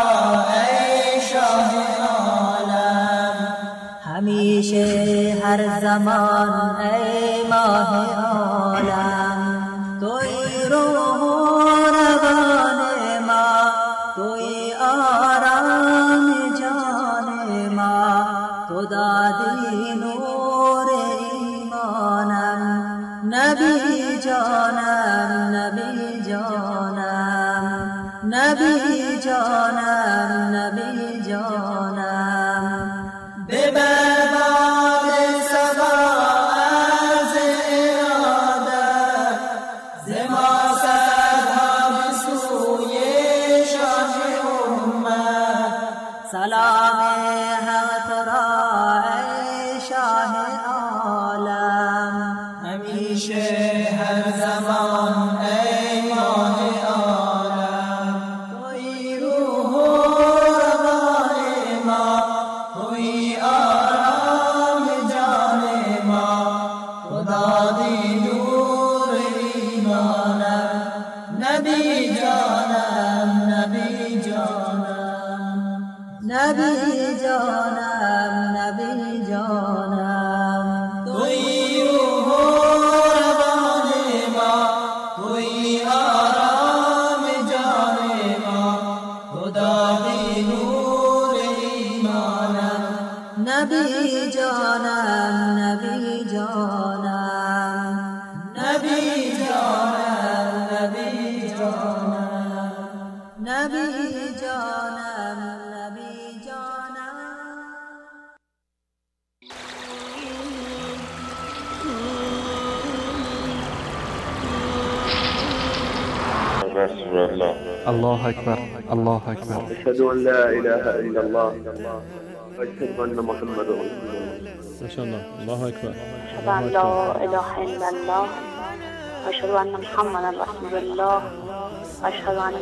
Speaker 4: ای شاه عالم،
Speaker 3: همیشه هر زمان ای ماه عالم. تویی روح و روان ما، تویی آرام جان ما، تو دادی نور ایمانم. نبی جانم، سلام حق تو را ای شاه عالم.
Speaker 4: همیشه هر زمان ای ماه عالم، تویی روح و روان ما، تویی آرام جان ما. تو دادی نور ایمانم، نبی جانم، نبی جانم،
Speaker 3: نبی جانم، نبی جانم.
Speaker 4: تویی روح و روان ما، تویی آرام جان ما. تو دادی نور ایمانم،
Speaker 3: نبی جانم، نبی جانم،
Speaker 4: نبی جانم، نبی جانم،
Speaker 3: نبی جانم، نبی جانم.
Speaker 5: رسول الله.
Speaker 6: الله اکبر، الله اکبر.
Speaker 5: اشهد ان لا اله الا الله واشهد ان محمدا رسول الله.
Speaker 1: ما شاء الله. الله اکبر.
Speaker 7: اشهد ان لا اله الا الله واشهد ان محمدا رسول الله واشهد ان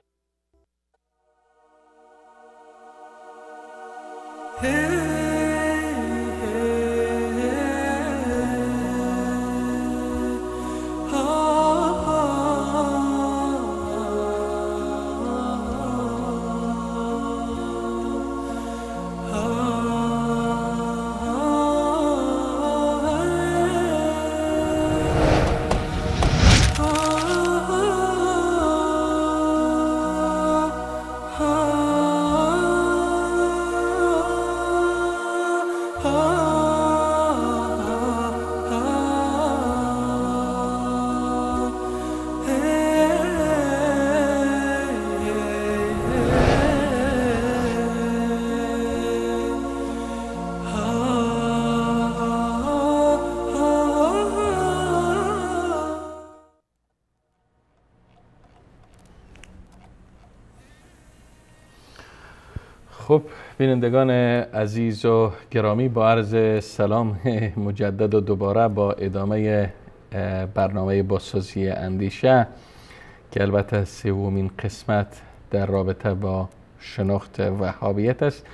Speaker 1: خب بینندگان عزیز و گرامی، با عرض سلام مجدد و دوباره با ادامه برنامه بازسازی اندیشه که البته سومین قسمت در رابطه با شناخت وهابیت است،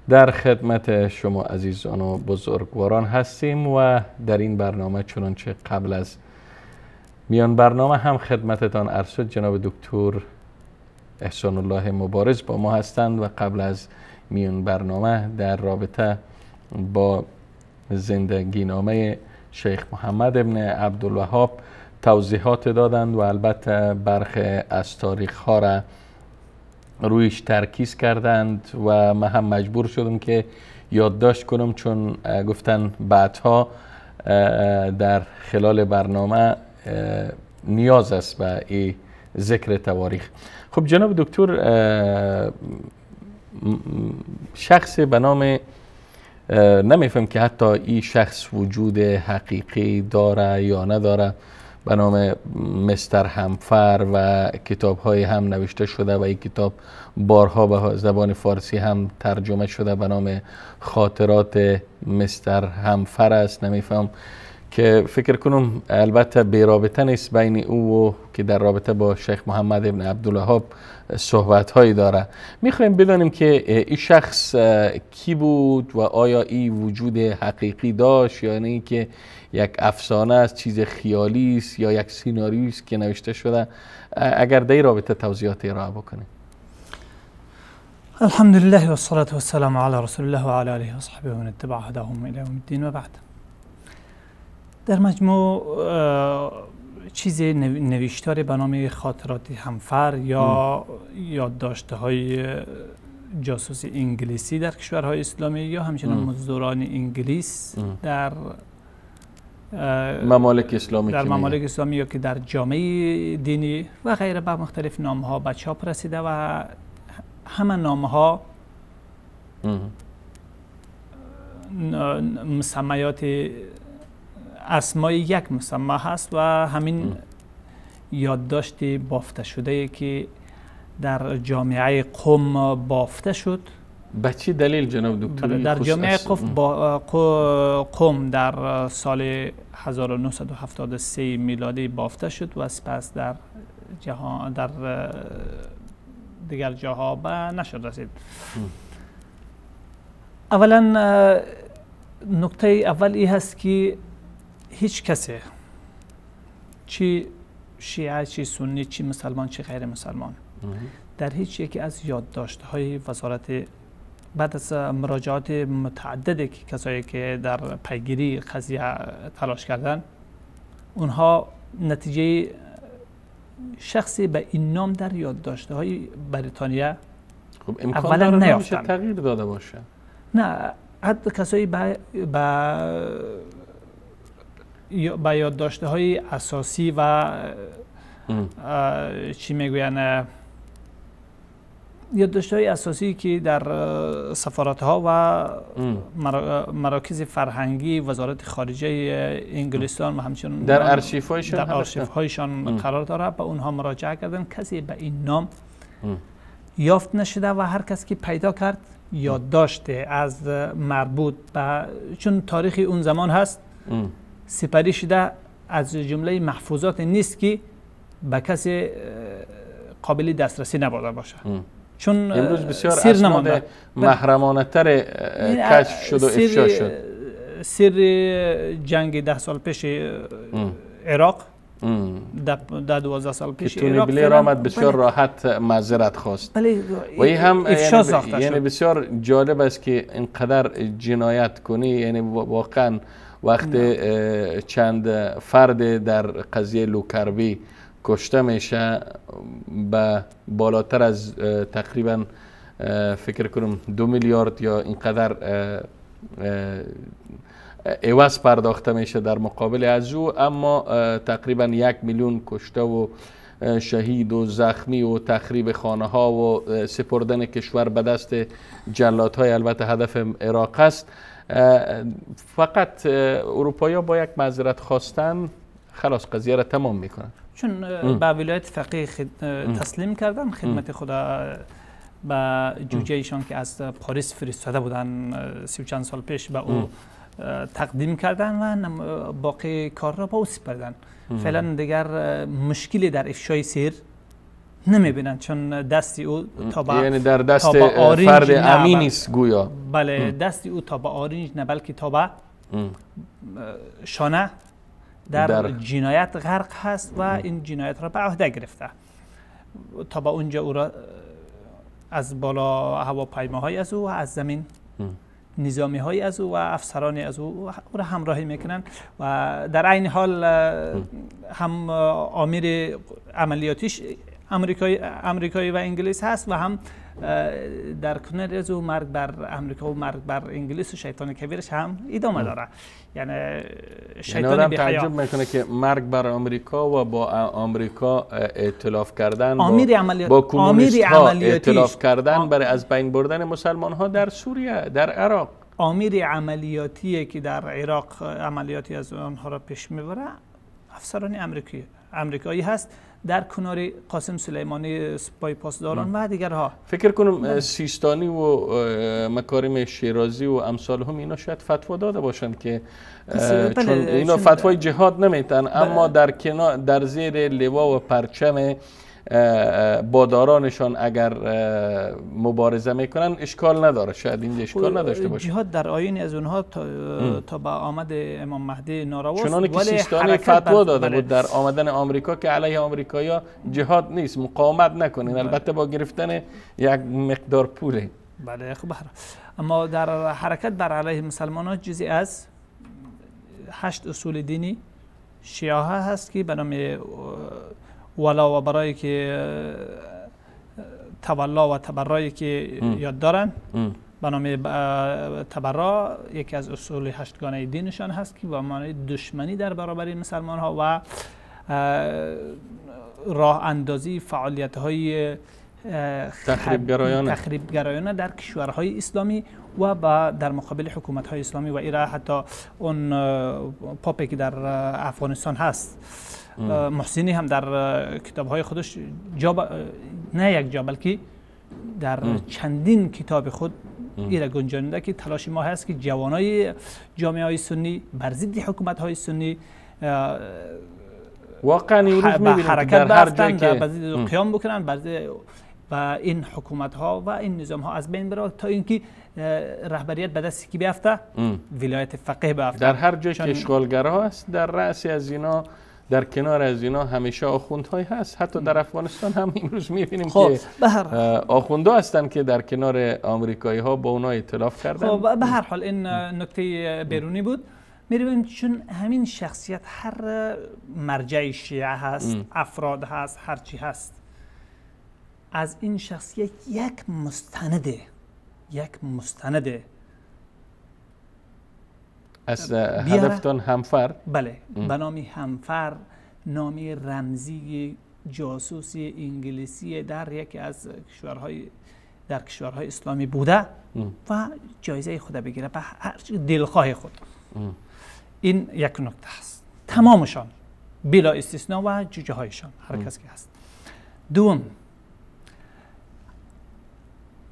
Speaker 1: در خدمت شما عزیزان و بزرگواران هستیم و در این برنامه چنانچه قبل از میان برنامه هم خدمتتان عرض شد، جناب دکتر احسان الله مبارز با ما هستند و قبل از میون برنامه در رابطه با زندگی نامه شیخ محمد ابن عبدالوهاب توضیحات دادند و البته برخی از تاریخ ها را رویش ترکیز کردند و من هم مجبور شدم که یادداشت کنم، چون گفتن بعدها در خلال برنامه نیاز است به این ذکر تواریخ. خب جناب دکتر، شخص به نام نمیفهم که حتی این شخص وجود حقیقی داره یا نداره، به نام مستر همفر و کتاب های هم نوشته شده و این کتاب بارها به زبان فارسی هم ترجمه شده به نام خاطرات مستر همفر است. نمیفهم که فکر کنم البته بی رابطه نیست بین او و که در رابطه با شیخ محمد ابن عبدالوهاب صحبت هایی داره. میخوایم بدانیم که این شخص کی بود و آیا این وجود حقیقی داشت یا نه اینکه یک افسانه است، چیز خیالی است یا یک سیناریویی است که نوشته شده. اگر در رابطه توضیحات ارائه بکنیم.
Speaker 2: الحمد لله والصلاة والسلام على رسول الله وعلى آله وصحبه ومن اتبع هداهم الى یوم الدین و بعد. در مجموع چیز نوشتاری به نام خاطرات همفر یا یادداشت های جاسوس انگلیسی در کشورهای اسلامی یا همچنین مزدوران انگلیس در
Speaker 1: ممالک اسلامی،
Speaker 2: در ممالک اسلامی یا که در جامعه دینی و غیره به مختلف نامها به چاپ رسیده و همه نامها مسمیات اسمای یک مسما هست و همین یادداشت بافته شده که در جامعه قم بافته شد
Speaker 1: به چی دلیل جناب دکتر؟
Speaker 2: در جامعه قف با قم در سال 1973 میلادی بافته شد و سپس در جهان در دیگر جاها به نشر رسید. اولا نکته اول ای هست که هیچ کسی، چی شیعه، چی سنی، چی مسلمان، چی غیر مسلمان، در هیچ یکی از یادداشت‌های وزارت بعد از مراجعات متعددی که کسایی که در پیگیری قضیه تلاش کردن، اونها نتیجه شخصی به این نام در یادداشت‌های بریتانیا
Speaker 1: خب امکان داره نیافتن، تغییر داده باشه.
Speaker 2: نه، حتی کسایی به یادداشت‌های اساسی و چی میگوین یادداشت‌های اساسی که در سفارت‌ها و مراکز فرهنگی وزارت خارجه انگلستان و همچنین
Speaker 1: در ارشیف‌هایشان
Speaker 2: قرار داره، به اونها مراجعه کردن، کسی به این نام یافت نشده و هر کس که پیدا کرد یادداشت از مربوط به، چون تاریخ اون زمان هست سپری شده، از جمله محفوظات نیست که به کسی قابل دسترسی نبوده باشه. چون
Speaker 1: امروز بسیار اسناد محرمانه تر کشف شد و افشا شد.
Speaker 2: سر جنگ 10 سال پیش عراق، 10-12 سال پیش
Speaker 1: تونی بلیر آمد بسیار راحت معذرت خواست. و این هم یعنی بسیار جالب است که اینقدر جنایت کنی، یعنی واقعا وقت چند فرد در قضیه لوکربی کشته میشه به بالاتر از تقریبا فکر کنم 2 میلیارد یا اینقدر عوض پرداخته میشه در مقابل از او، اما تقریبا 1 میلیون کشته و شهید و زخمی و تخریب خانه ها و سپردن کشور به دست جلاد های البته هدف عراق است. فقط اروپایی با یک معذرت خواستن خلاص قضیه را تمام میکنن،
Speaker 2: چون به ولایت فقیه تسلیم کردن، خدمت خدا به جوجه ایشان که از پاریس فرستاده بودن 30 و چند سال پیش به او تقدیم کردن و باقی کار را به او سپردن. فعلا دیگر مشکلی در افشای سیر نمیبینن، چون دستی او تا به،
Speaker 1: یعنی در دست فرد امینی است گویا.
Speaker 2: بله، دستی او تا به آرنج نه بلکه تا به شانه در جنایت غرق هست و این جنایت را به عهده گرفته. تا به اونجا او را از بالا هواپیماهای از او و از زمین نظامی های از او و افسران از او او را همراهی میکنن و در عین حال هم آمیر عملیاتیش امریکایی و انگلیس هست و هم در کنار از او مرگ بر امریکا و مرگ بر انگلیس و شیطان کبیرش هم ادامه داره. یعنی شیطان بی حیا
Speaker 1: تعجب میکنه که مرگ بر امریکا و با آمریکا ائتلاف کردن، با کمونیست ها ائتلاف کردن برای از بین بردن مسلمان ها در سوریه، در عراق.
Speaker 2: آمیر عملیاتی که در عراق عملیاتی از آنها را پیش میبره افسران امریکایی هست در کنار قاسم سلیمانی سپاه پاسداران و دیگرها.
Speaker 1: فکر کنم سیستانی و مکارم شیرازی و امثال هم اینا شاید فتوا داده باشند که چون اینا فتوای جهاد نمیتن، اما در کنار در زیر لوا و پرچم بادارانشان اگر مبارزه میکنن اشکال نداره، شاید اینجا اشکال نداشته باشه.
Speaker 2: جهاد در آیین از اونها تا به آمد امام مهدی نارواست،
Speaker 1: چنانکه که سیستانی فتوا داده بود در آمدن آمریکا که علیه آمریکایا جهاد نیست، مقاومت نکنین، البته با گرفتن یک مقدار پوله.
Speaker 2: بله خب، اما در حرکت بر علیه مسلمان ها جزئی از 8 اصول دینی شیعه هست که به نام ولا و برای که تولا و تبرایی که یاد دارن به نام تبرا یکی از اصول 8گانه دینشان هست که به معنی دشمنی در برابر مسلمان ها و راه اندازی فعالیت های تخریبگرایانه در کشورهای اسلامی و در مقابل حکومت های اسلامی و ایران. حتی اون پاپی که در افغانستان هست محسنی هم در کتاب های خودش نه یک جا بلکه در چندین کتاب خود ایره گنجانیده که تلاش ما هست که جوانای جامعه های سنی بر ضد حکومت های سنی
Speaker 1: واقعا امروز
Speaker 2: حرکت در هر جایی که بر ضد قیام بکنن، بر و این حکومت ها و این نظام ها از بین بره تا اینکه رهبریت به دست کی بیفته؟ ولایت فقیه بیفته.
Speaker 1: در هر جایی که اشغالگرها هست، در رأس از اینا، در کنار از اینا همیشه آخوندهایی هست. حتی در افغانستان هم امروز می‌بینیم که آخوندها هستند که در کنار آمریکایی ها با اونا ائتلاف کردن.
Speaker 2: خب به هر حال این نکته بیرونی بود. می‌بینیم چون همین شخصیت هر مرجع شیعه هست، افراد هست، هر چی هست، از این شخصیت یک مستنده
Speaker 1: از هدفتان همفر،
Speaker 2: بله، به نام همفر، نام رمزی جاسوس انگلیسی در یکی از کشورهای اسلامی بوده و جایزه خود بگیره به هر دلخواه خود. این یک نکته است. تمامشان بلا استثناء و جوجه هایشان، هر کس که هست. دوم،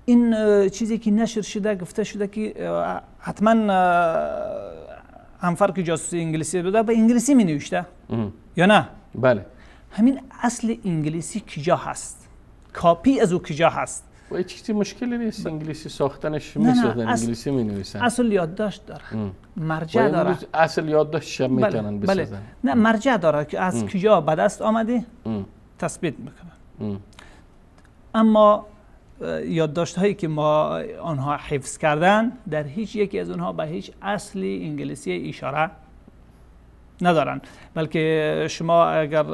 Speaker 2: این چیزی که نشر شده، گفته شده که حتما همفر که جاسوس انگلیسی بوده به انگلیسی می نوشته یا نه؟
Speaker 1: بله.
Speaker 2: همین اصل انگلیسی کجا هست؟ کاپی از او کجا هست؟
Speaker 1: و هیچ چیزی مشکلی نیست، انگلیسی ساختنش میسازن، انگلیسی می نویسن.
Speaker 2: اصل یادداشت داره، مرجع داره.
Speaker 1: اصل یادداشتش هم میتونن بسازن.
Speaker 2: نه، مرجع داره که از کجا به دست آمده تثبیت میکنن. اما یادداشت هایی که ما آنها حفظ کردن، در هیچ یکی از آنها به هیچ اصل انگلیسی اشاره ندارن، بلکه شما اگر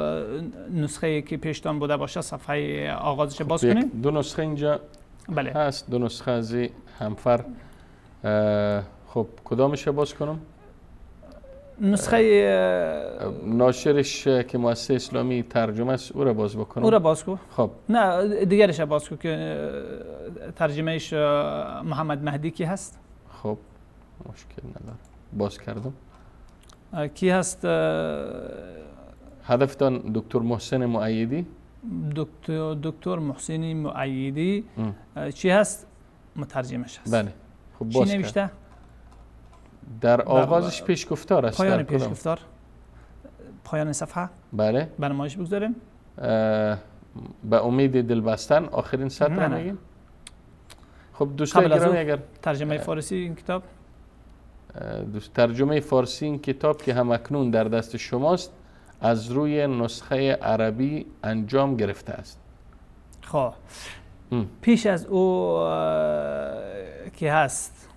Speaker 2: نسخه که پیشتان بوده باشه صفحه آغازش باز کنید.
Speaker 1: دو نسخه اینجا
Speaker 2: بله
Speaker 1: هست، دو نسخه از همفر. خب کدامش باز کنم؟
Speaker 2: نسخه
Speaker 1: ناشرش که مؤسسه اسلامی ترجمه است او را باز بکنم.
Speaker 2: او را باز کو.
Speaker 1: خب
Speaker 2: نه، دیگرش باز کو که ترجمهش محمد مهدی کی هست.
Speaker 1: خب مشکل نداره، باز کردم.
Speaker 2: کی هست؟
Speaker 1: هدفتان دکتر محسن مؤیدی.
Speaker 2: دکتر محسن مؤیدی چی هست؟ مترجمش هست.
Speaker 1: بله. خب باز
Speaker 2: چی نوشته؟
Speaker 1: در آغازش پیشگفتار است.
Speaker 2: پایان پیشگفتار، پایان صفحه.
Speaker 1: بله.
Speaker 2: برنامه‌اش بگذاریم.
Speaker 1: به امید دلبستن آخرین سطر میگیم. خب دوستان گرامی، اگر
Speaker 2: ترجمه فارسی این کتاب،
Speaker 1: ترجمه فارسی این کتاب که هم اکنون در دست شماست از روی نسخه عربی انجام گرفته است.
Speaker 2: خب پیش از او که هست،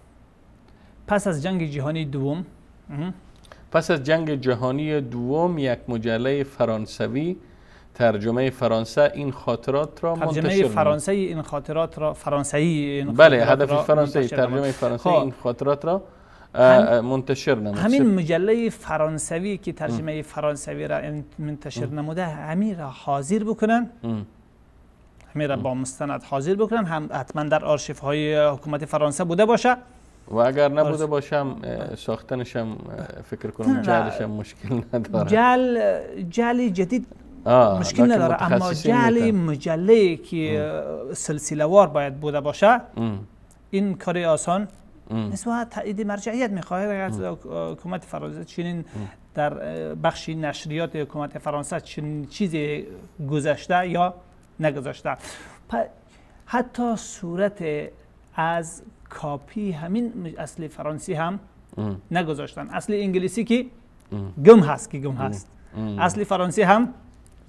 Speaker 2: پس از جنگ جهانی دوم،
Speaker 1: پس از جنگ جهانی دوم یک مجله فرانسوی ترجمه فرانسه این خاطرات را منتشر
Speaker 2: ترجمه فرانسه این خاطرات را فرانسوی این
Speaker 1: بله هدف فرانسوی ترجمه فرانسه این خاطرات را منتشر نمود.
Speaker 2: همین مجله فرانسوی که ترجمه فرانسوی را منتشر نموده، همین را حاضر بکنن، همین را با مستند حاضر بکنن، هم حتما در آرشیف های حکومت فرانسه بوده باشه
Speaker 1: و اگر نبوده باشم ساختنش هم فکر کنم جعلش هم مشکل نداره.
Speaker 2: جعل جدید مشکل نداره، اما جعل مجله که سلسله وار باید بوده باشه این کار آسان نیست و تایید مرجعیت میخواهد. اگر حکومت فرانسه چنین در بخش نشریات حکومت فرانسه چنین چیزی گذشته یا نگذاشته، حتی صورت از کاپی همین اصل فرانسی هم نگذاشتن. اصل انگلیسی که گم هست که گم هست، اصل فرانسی هم.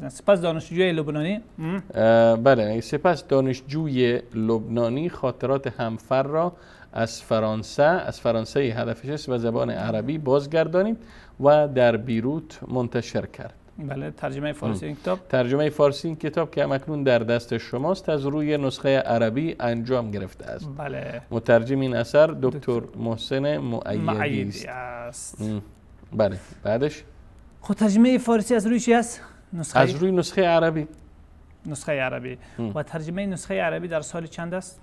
Speaker 2: سپس دانشجوی لبنانی،
Speaker 1: بله، سپس دانشجوی لبنانی خاطرات همفر را از فرانسه هدفش است و زبان عربی بازگردانید و در بیروت منتشر کرد.
Speaker 2: بله، ترجمه فارسی این کتاب،
Speaker 1: ترجمه فارسی این کتاب که همکنون در دست شماست از روی نسخه عربی انجام گرفته است.
Speaker 2: بله.
Speaker 1: مترجم این اثر دکتر محسن مؤیدی
Speaker 2: است.
Speaker 1: بله، بعدش
Speaker 2: خب ترجمه فارسی از روی چی است؟ نسخه
Speaker 1: از روی نسخه عربی.
Speaker 2: نسخه عربی. و ترجمه نسخه عربی در سال چند است؟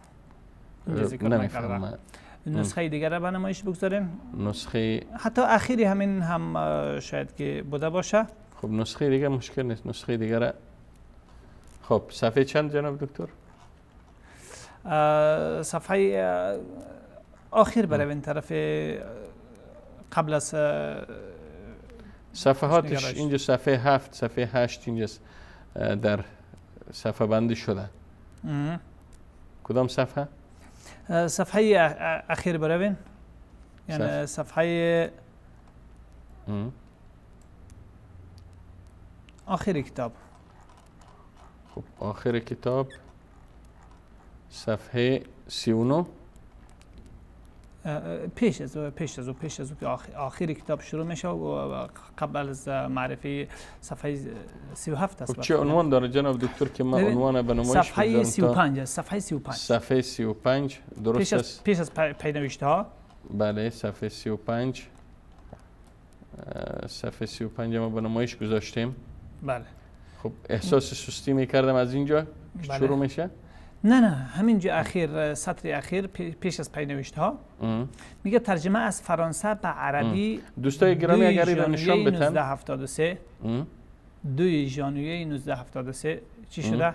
Speaker 1: نمیفهمم.
Speaker 2: نسخه دیگر را به نمایش بگذاریم.
Speaker 1: نسخه
Speaker 2: حتی اخیری همین هم شاید که بوده باشه.
Speaker 1: خب نسخه دیگه مشکل نیست، نسخه دیگه را. خب صفحه چند جناب دکتر؟
Speaker 2: صفحه آخر بروین، طرف قبل از
Speaker 1: صفحاتش اینجا صفحه 7 صفحه 8 اینجاست در صفحه بندی شده. کدام صفحه؟
Speaker 2: صفحه اخیر بروین، یعنی صفحه آخر کتاب.
Speaker 1: خب آخر کتاب صفحه 39.
Speaker 2: پیش از که آخر کتاب شروع میشه و قبل از معرفی صفحه 37 است.
Speaker 1: چه عنوان داره جناب دکتر که من عنوان به نمایش
Speaker 2: صفحه 35 صفحه 35
Speaker 1: صفحه 35 درست است.
Speaker 2: پیش از پینوشته ها.
Speaker 1: بله صفحه 35 صفحه 35 ما به نمایش گذاشتیم.
Speaker 2: بله.
Speaker 1: خب احساس سستی میکردم از اینجا. بله. شروع میشه؟
Speaker 2: نه همینجا اخیر سطر اخیر پیش از پینوشته ها میگه ترجمه از فرانسه به عربی.
Speaker 1: دوستای گرامی اگر این نشان بدن
Speaker 2: 1973 2 ژانویه 1973 چی شده؟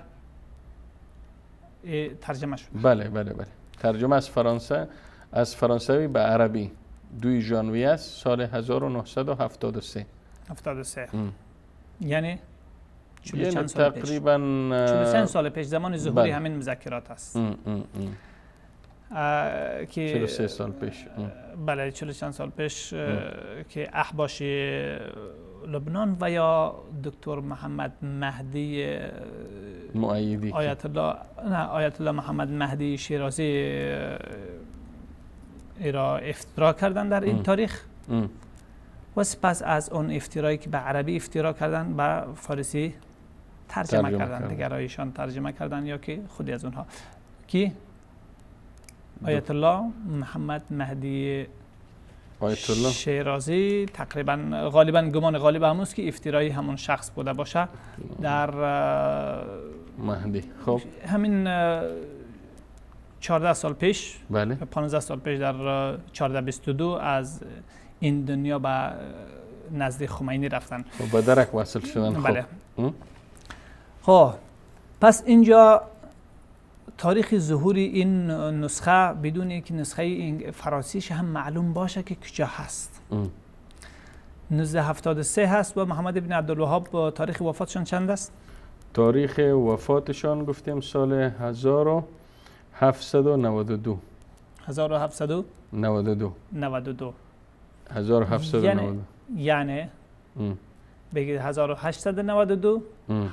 Speaker 2: ترجمه شده.
Speaker 1: بله بله بله، ترجمه از فرانسه، از فرانسوی به عربی 2 ژانویه است سال 1973.
Speaker 2: 73 یعنی 43 سال پیش،
Speaker 1: تقریبا
Speaker 2: 43 سال پیش زمان ظهور. بله. همین مذاکرات است. که
Speaker 1: 43 سال پیش.
Speaker 2: بله 43 سال پیش که احباش لبنان و یا دکتر محمد مهدی
Speaker 1: مؤیدی،
Speaker 2: آیت الله، نه آیت الله محمد مهدی شیرازی را افترا کردن در این تاریخ و سپس از اون افترایی که به عربی افترا کردن به فارسی ترجمه کردن، دیگرایشان ترجمه کردن یا که خودی از اونها کی آیت الله محمد مهدی
Speaker 1: آیت الله
Speaker 2: شیرازی تقریبا غالبا گمان غالب همونست که افترایی همون شخص بوده باشه در
Speaker 1: مهدی. خب
Speaker 2: همین 14 سال پیش،
Speaker 1: بله
Speaker 2: 15 سال پیش در 1422 از این دنیا به نزد خمینی رفتن
Speaker 1: و به درک وصل شدن.
Speaker 2: بله. خب پس اینجا تاریخ ظهور این نسخه بدون اینکه نسخه این فرانسیش هم معلوم باشه که کجا هست. 1973 هست و محمد بن عبدالوهاب تاریخ وفاتشان چند است؟
Speaker 1: تاریخ وفاتشان گفتیم سال 1792.
Speaker 2: 1792
Speaker 1: 92 1792
Speaker 2: یعنی بگید 1892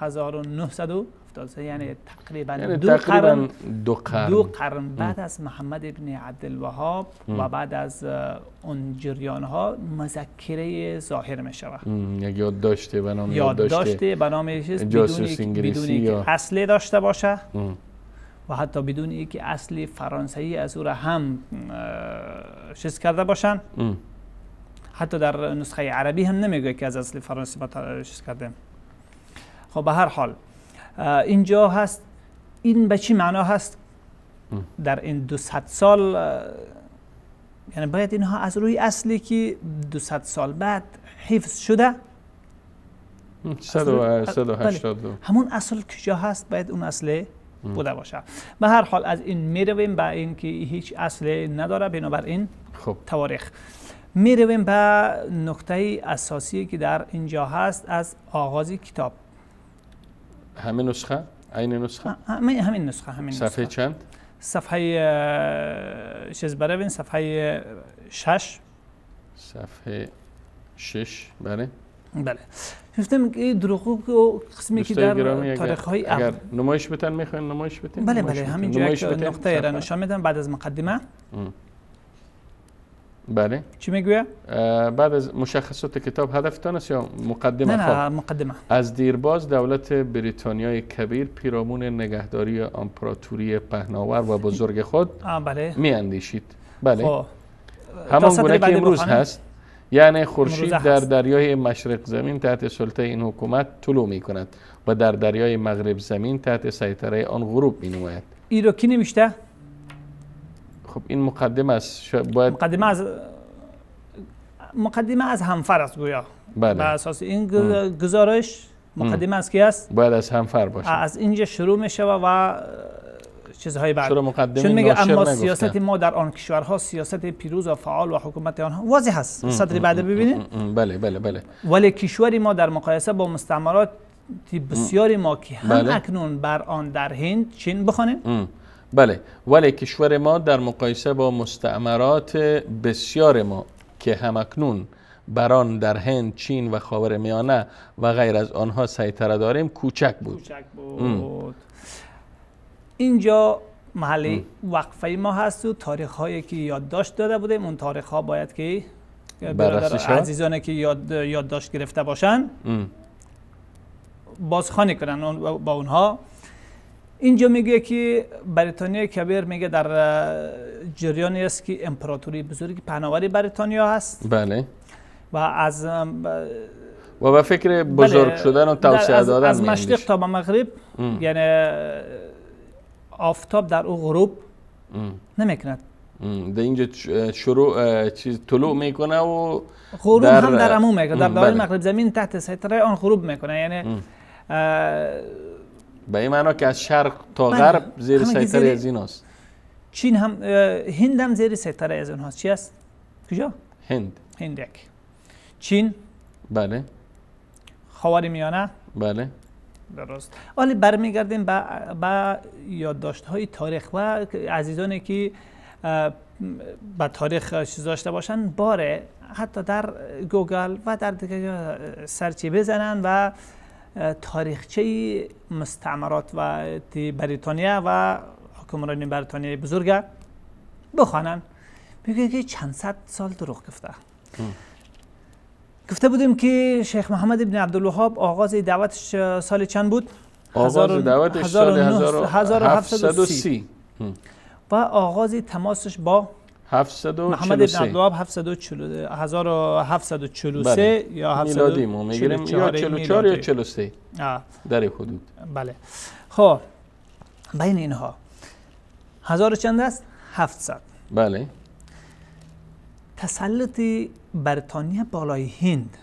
Speaker 2: 1973، یعنی تقریبا دو قرن بعد از محمد ابن عبدالوهاب و بعد از اون جریان ها مذکره ظاهر می شود.
Speaker 1: یک یادداشته به نام یادداشته
Speaker 2: به نام
Speaker 1: جاسوس انگلیسی
Speaker 2: بدون که اصلی داشته باشه و حتی بدون اینکه اصل فرانسوی از او را هم چیز کرده باشن. حتی در نسخه عربی هم نمیگه که از اصل فرانسه ما چیز کردیم. خب به هر حال اینجا هست. این به چی معنا هست؟ در این 200 سال، یعنی باید اینها از روی اصلی که 200 سال بعد حفظ شده
Speaker 1: 182
Speaker 2: همون اصل کجا هست باید اون اصل بوده باشه. به هر حال از این میرویم به اینکه هیچ اصل نداره، بنابراین
Speaker 1: خب
Speaker 2: تواریخ میرویم به نکته اساسی که در اینجا هست از آغاز کتاب.
Speaker 1: همین نسخه؟ عین نسخه؟
Speaker 2: همین نسخه. همین
Speaker 1: صفحه
Speaker 2: نسخه.
Speaker 1: چند؟
Speaker 2: صفحه چیز بروین، صفحه 6.
Speaker 1: صفحه 6 بله.
Speaker 2: بله. گفتم که دروغ قسمی که در تاریخ های
Speaker 1: اگر نمایش بتن میخواین نمایش بتن؟
Speaker 2: بله بله، همینجا یک نقطه را نشان میدم بعد از مقدمه.
Speaker 1: بله.
Speaker 2: چی میگویه؟
Speaker 1: بعد از مشخصات کتاب هدفتان است یا مقدمه؟
Speaker 2: نه مقدمه.
Speaker 1: از دیرباز دولت بریتانیای کبیر پیرامون نگهداری امپراتوری پهناور و بزرگ خود
Speaker 2: بله.
Speaker 1: می اندیشید. بله. همان گونه که امروز هست، یعنی خورشید در دریای مشرق زمین تحت سلطه این حکومت طلوع می کند و در دریای مغرب زمین تحت سیطره آن غروب می نماید.
Speaker 2: این رو کی نوشته؟
Speaker 1: خب این مقدمه است، باید
Speaker 2: مقدمه از همفر است گویا.
Speaker 1: بله.
Speaker 2: بر اساس این گزارش مقدمه از کی است؟
Speaker 1: باید از همفر باشه.
Speaker 2: از اینجا شروع میشه و چیزهای بعد. چون میگه اما سیاست ما در آن کشورها سیاست پیروز و فعال و حکومت آنها واضح است. سطر بعد ببینید.
Speaker 1: بله بله بله.
Speaker 2: ولی کشور ما در مقایسه با مستعمرات بسیاری ما که هم بله. اکنون بر آن در هند چین بخوانیم.
Speaker 1: بله، ولی کشور ما در مقایسه با مستعمرات بسیار ما که هم اکنون بر آن در هند، چین و خاورمیانه و غیر از آنها سیطره داریم کوچک بود.
Speaker 2: کوچک بود. اینجا محل وقفه ما هست و تاریخ هایی که یادداشت داده بودیم اون تاریخ ها باید که برادر عزیزانی که یادداشت گرفته باشن بازخوانی کنن با اونها. اینجا میگه که بریتانیا کبیر میگه در جریانی است که امپراتوری بزرگ پهناوری بریتانیا هست.
Speaker 1: بله.
Speaker 2: و از
Speaker 1: و به فکر بزرگ بله شدن و توسعه دادن
Speaker 2: از مشرق تا به مغرب، یعنی آفتاب در او غروب نمیکند.
Speaker 1: در اینجا شروع چیز طلوع میکنه و
Speaker 2: غروب هم در عموم میکنه. در داخل مغرب زمین تحت سیطره آن غروب میکنه، یعنی
Speaker 1: به این معنا که از شرق تا غرب زیر سیطره از ایناست.
Speaker 2: چین هم هند هم زیر سیطره از اونهاست. چی است؟ کجا؟
Speaker 1: هند.
Speaker 2: هند یک. چین.
Speaker 1: بله.
Speaker 2: خاورمیانه.
Speaker 1: بله.
Speaker 2: درست. ولی برمیگردیم به یادداشت‌های تاریخ و عزیزانی که به تاریخ چیز داشته باشن باره حتی در گوگل و در دیگه search ی بزنن و تاریخچه مستعمرات و بریتانیا و حکمرانی بریتانیا بزرگ بخوانن، میگه که چند صد سال دروغ گفته. گفته بودیم که شیخ محمد ابن عبدالوهاب آغاز دعوتش سال چند بود؟
Speaker 1: آغاز دعوتش سال 1730
Speaker 2: و آغاز تماسش با محمد ابن عبدالوهاب 1743 یا
Speaker 1: میلادی ما میگیریم یا 44 یا 43 در حدود.
Speaker 2: بله. خب بین اینها هزار چند است؟ 700.
Speaker 1: بله.
Speaker 2: تسلط بریتانیا بالای هند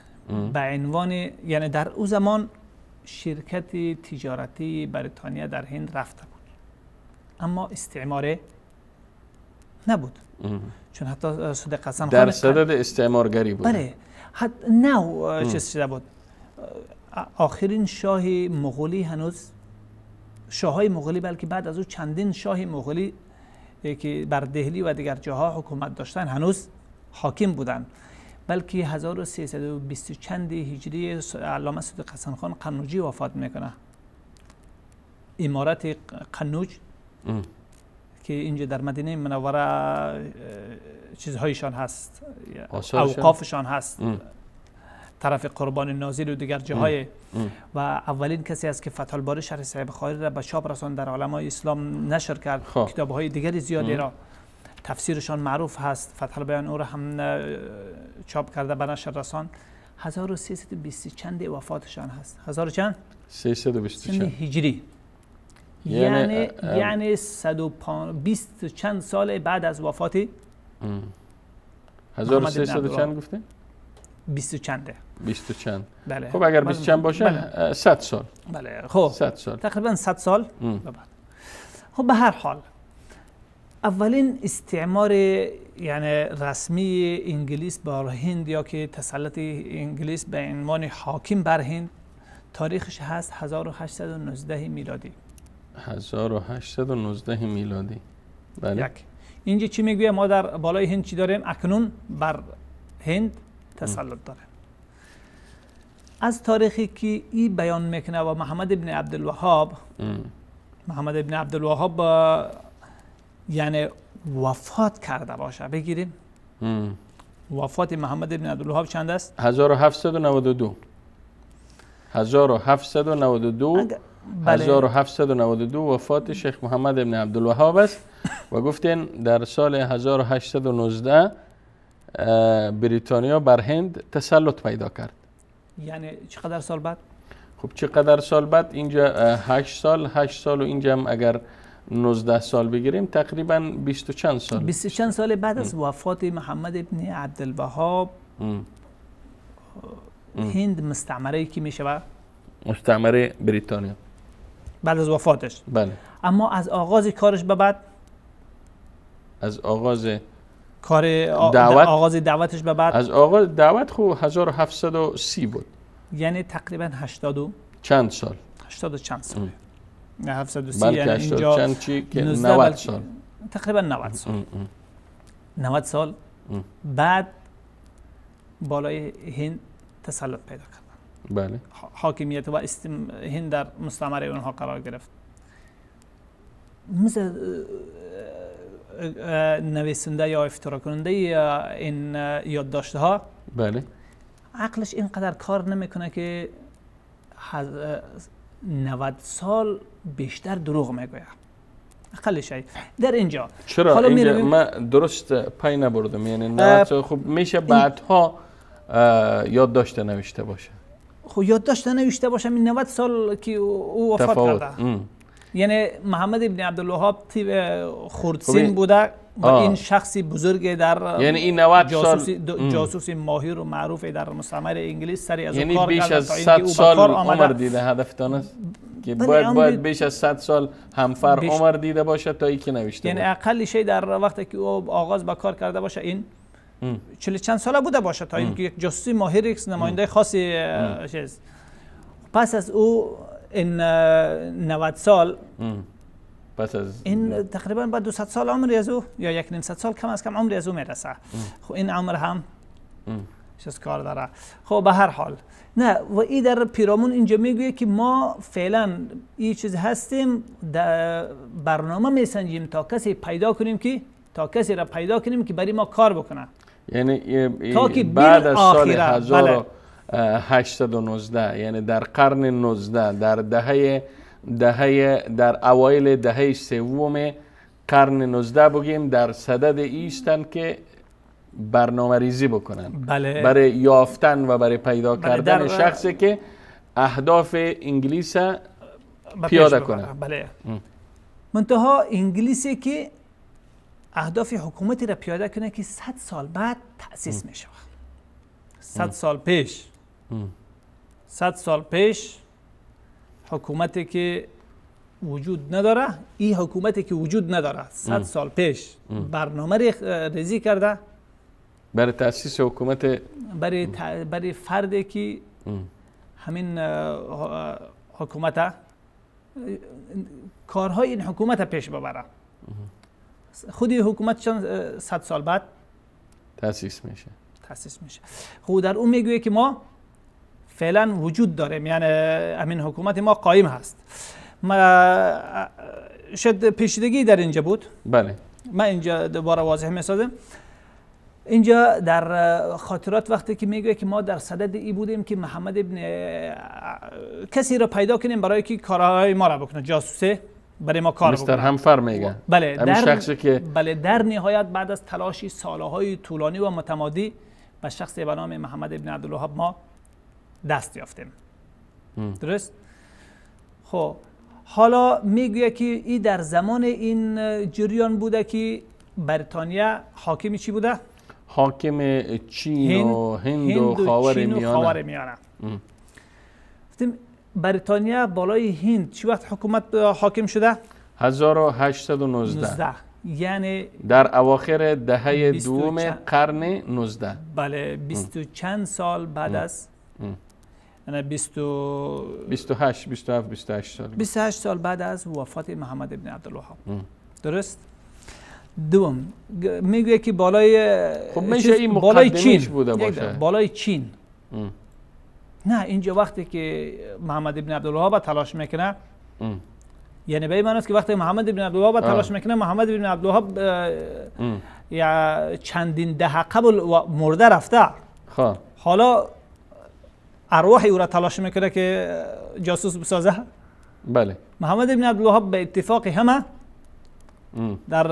Speaker 2: به عنوان، یعنی در او زمان شرکت تجارتی بریتانیا در هند رفته بود، اما استعمار نبود. چون حتی صدیق حسن خان
Speaker 1: در صدد استعمارگری بود.
Speaker 2: بله، حتی نه چیز شده بود. آخرین شاه مغولی هنوز شاههای مغولی، بلکه بعد از او چندین شاه مغولی که بر دهلی و دیگر جاها حکومت داشتن هنوز حاکم بودند، بلکه 1320 چند هجری علامه صدیق حسن خان قنوجی وفات میکنه. امارت قنوج که اینجا در مدینه منوره چیزهایشان هست، اوقافشان هست، طرف قربان نازل و دیگر جاهای، و اولین کسی است که فتح الباری شرح صحیح بخاری را به چاپ رساند، در علمای اسلام نشر کرد. کتاب‌های دیگری زیادی را تفسیرشان معروف هست، فتح البیان او را هم چاپ کرده به نشر رساند. 1320 چند وفاتشان هست. 1000 چند؟
Speaker 1: 320 چند
Speaker 2: هجری، یعنی 120 چند سال بعد از وفات.
Speaker 1: 1300 چند گفته؟
Speaker 2: 20 چنده.
Speaker 1: 20 چند.
Speaker 2: بله.
Speaker 1: خب اگر 20 چند باشه بله. 100 سال.
Speaker 2: بله. خب
Speaker 1: 100 سال.
Speaker 2: تقریبا 100 سال بعد. خب به هر حال اولین استعمار یعنی رسمی انگلیس بر هند یا که تسلط انگلیس به عنوان حاکم بر هند تاریخش هست 1819 میلادی.
Speaker 1: 1819 میلادی. بله.
Speaker 2: یک. اینجا چی میگویه؟ ما در بالای هند چی داریم؟ اکنون بر هند تسلط داریم. از تاریخی که ای بیان میکنه و محمد ابن عبدالوهاب، محمد ابن عبدالوهاب یعنی وفات کرده باشه، بگیریم وفات محمد ابن عبدالوهاب چند است؟
Speaker 1: 1792. 1792.
Speaker 2: بله.
Speaker 1: 1792 وفات شیخ محمد ابن عبدالوهاب است و گفتین در سال 1819 بریتانیا بر هند تسلط پیدا کرد.
Speaker 2: یعنی چقدر سال بعد؟
Speaker 1: خب چقدر سال بعد؟ اینجا 8 سال، 8 سال و اینجا هم اگر 19 سال بگیریم تقریبا 20 و چند سال.
Speaker 2: 20 چند سال بعد از وفات محمد ابن عبدالوهاب هند مستعمره کی میشه؟
Speaker 1: مستعمره بریتانیا.
Speaker 2: بعد از وفاتش.
Speaker 1: بله.
Speaker 2: اما از آغاز کارش به بعد،
Speaker 1: از آغاز
Speaker 2: کار
Speaker 1: دعوت،
Speaker 2: آغاز دعوتش به بعد،
Speaker 1: از آغاز دعوت خو 1730 بود،
Speaker 2: یعنی تقریبا 80 و
Speaker 1: چند سال،
Speaker 2: 80 و چند سال، نه 730،
Speaker 1: بلکه
Speaker 2: یعنی
Speaker 1: 80
Speaker 2: اینجا
Speaker 1: چند چی که
Speaker 2: 19
Speaker 1: 90
Speaker 2: بلکه
Speaker 1: سال،
Speaker 2: تقریبا 90 سال. 90 سال بعد بالای هند تسلط پیدا کردن.
Speaker 1: بله.
Speaker 2: حاکمیت و هند در مستعمره اونها قرار گرفت. مثل نویسنده یا افترا کننده این یادداشت ها،
Speaker 1: بله،
Speaker 2: عقلش اینقدر کار نمیکنه که 90 سال بیشتر دروغ میگوید، اقل شيء در اینجا.
Speaker 1: چرا اینجا ما درست پای نبردم؟ یعنی 90 سال خب میشه بعدها یادداشت نوشته باشه.
Speaker 2: خب یادداشت نوشته باشه این 90 سال که او وفات کرده. یعنی محمد ابن عبدالوهاب خردسین بوده و این شخصی بزرگ در،
Speaker 1: یعنی این 90 سال
Speaker 2: جاسوس ماهر و معروف در مستعمره انگلیس سری از
Speaker 1: یعنی
Speaker 2: کار
Speaker 1: بیش از 100 سال عمر دیده. هدفتان است که باید بیش از 100 سال همفر عمر دیده باشه تا اینکه نوشته،
Speaker 2: یعنی اقل شی در وقتی که او آغاز به کار کرده باشه این 40 چند ساله بوده باشه تا اینکه یک جاسوس ماهر، یک نماینده خاصی چیز. پس از او این 90 سال،
Speaker 1: پس از
Speaker 2: این تقریبا بعد 200 سال عمر از او یا 1.5 سال کم از کم عمر از او میرسه. خب این عمر هم چیز کار داره. خب به هر حال نه، و این در پیرامون اینجا میگویه که ما فعلا این چیز هستیم، در برنامه میسنجیم تا کسی پیدا کنیم که تا کسی را پیدا کنیم که برای ما کار بکنه.
Speaker 1: یعنی تا که بعد از سال 1819، یعنی در قرن 19، در دهه در اوایل دهه سوم قرن 19 بگیم، در صدد ایستن که برنامه ریزی بکنن،
Speaker 2: بله،
Speaker 1: برای یافتن و برای پیدا کردن شخصی که اهداف انگلیس پیاده کنه.
Speaker 2: بله. منتها انگلیسی که اهداف حکومتی را پیاده کنه که 100 سال بعد تأسیس می شود. 100 سال پیش، 100 سال پیش حکومتی که وجود نداره، این حکومتی که وجود نداره 100 سال پیش برنامه ریزی کرده
Speaker 1: برای تأسیس حکومت،
Speaker 2: برای فردی که همین حکومت کارهای این حکومت پیش ببره. خودی حکومت چند 100 سال بعد
Speaker 1: تأسیس میشه.
Speaker 2: تأسیس میشه. خب در اون میگویه که ما فعلا وجود داریم، یعنی همین حکومت ما قایم هست. ما شد پیچیدگی در اینجا بود.
Speaker 1: بله.
Speaker 2: من اینجا دوباره واضح میسازم. اینجا در خاطرات وقتی که میگویه که ما در صدد ای بودیم که محمد ابن کسی را پیدا کنیم برای که کارهای ما را بکنه، جاسوسه برای ما کار
Speaker 1: بکنه. مستر همفر میگه.
Speaker 2: بله، در
Speaker 1: شخصی که
Speaker 2: بله، در نهایت بعد از تلاشی سالهای طولانی و متمادی به شخص به نام محمد ابن عبدالوهاب ما دست یافتیم. درست؟ خب حالا میگویه که این در زمان این جریان بوده که بریتانیا حاکم چی بوده؟
Speaker 1: حاکم چین و هند و خاورمیانه.
Speaker 2: بریتانیا بالای هند چی وقت حکومت حاکم شده؟
Speaker 1: 1819،
Speaker 2: یعنی
Speaker 1: در اواخر دهه دوم قرن 19.
Speaker 2: بله، 20 و چند سال بعد از، یعنی
Speaker 1: 28 27 28 سال،
Speaker 2: 28 سال بعد از وفات محمد ابن عبدالوهاب. درست؟ دوم میگویه که بالای،
Speaker 1: خب میشه این
Speaker 2: بالای چین
Speaker 1: بوده باشه،
Speaker 2: بالای چین. نه، اینجا وقتی که محمد ابن عبدالوهاب تلاش میکنه، یعنی به این معنی است که وقتی محمد ابن عبدالوهاب تلاش میکنه، محمد ابن عبدالوهاب یا چندین دهه قبل مرده رفته.
Speaker 1: خب
Speaker 2: حالا ارواح او را تلاش میکنه که جاسوس بسازه.
Speaker 1: بله.
Speaker 2: محمد ابن عبدالوهاب به اتفاق همه در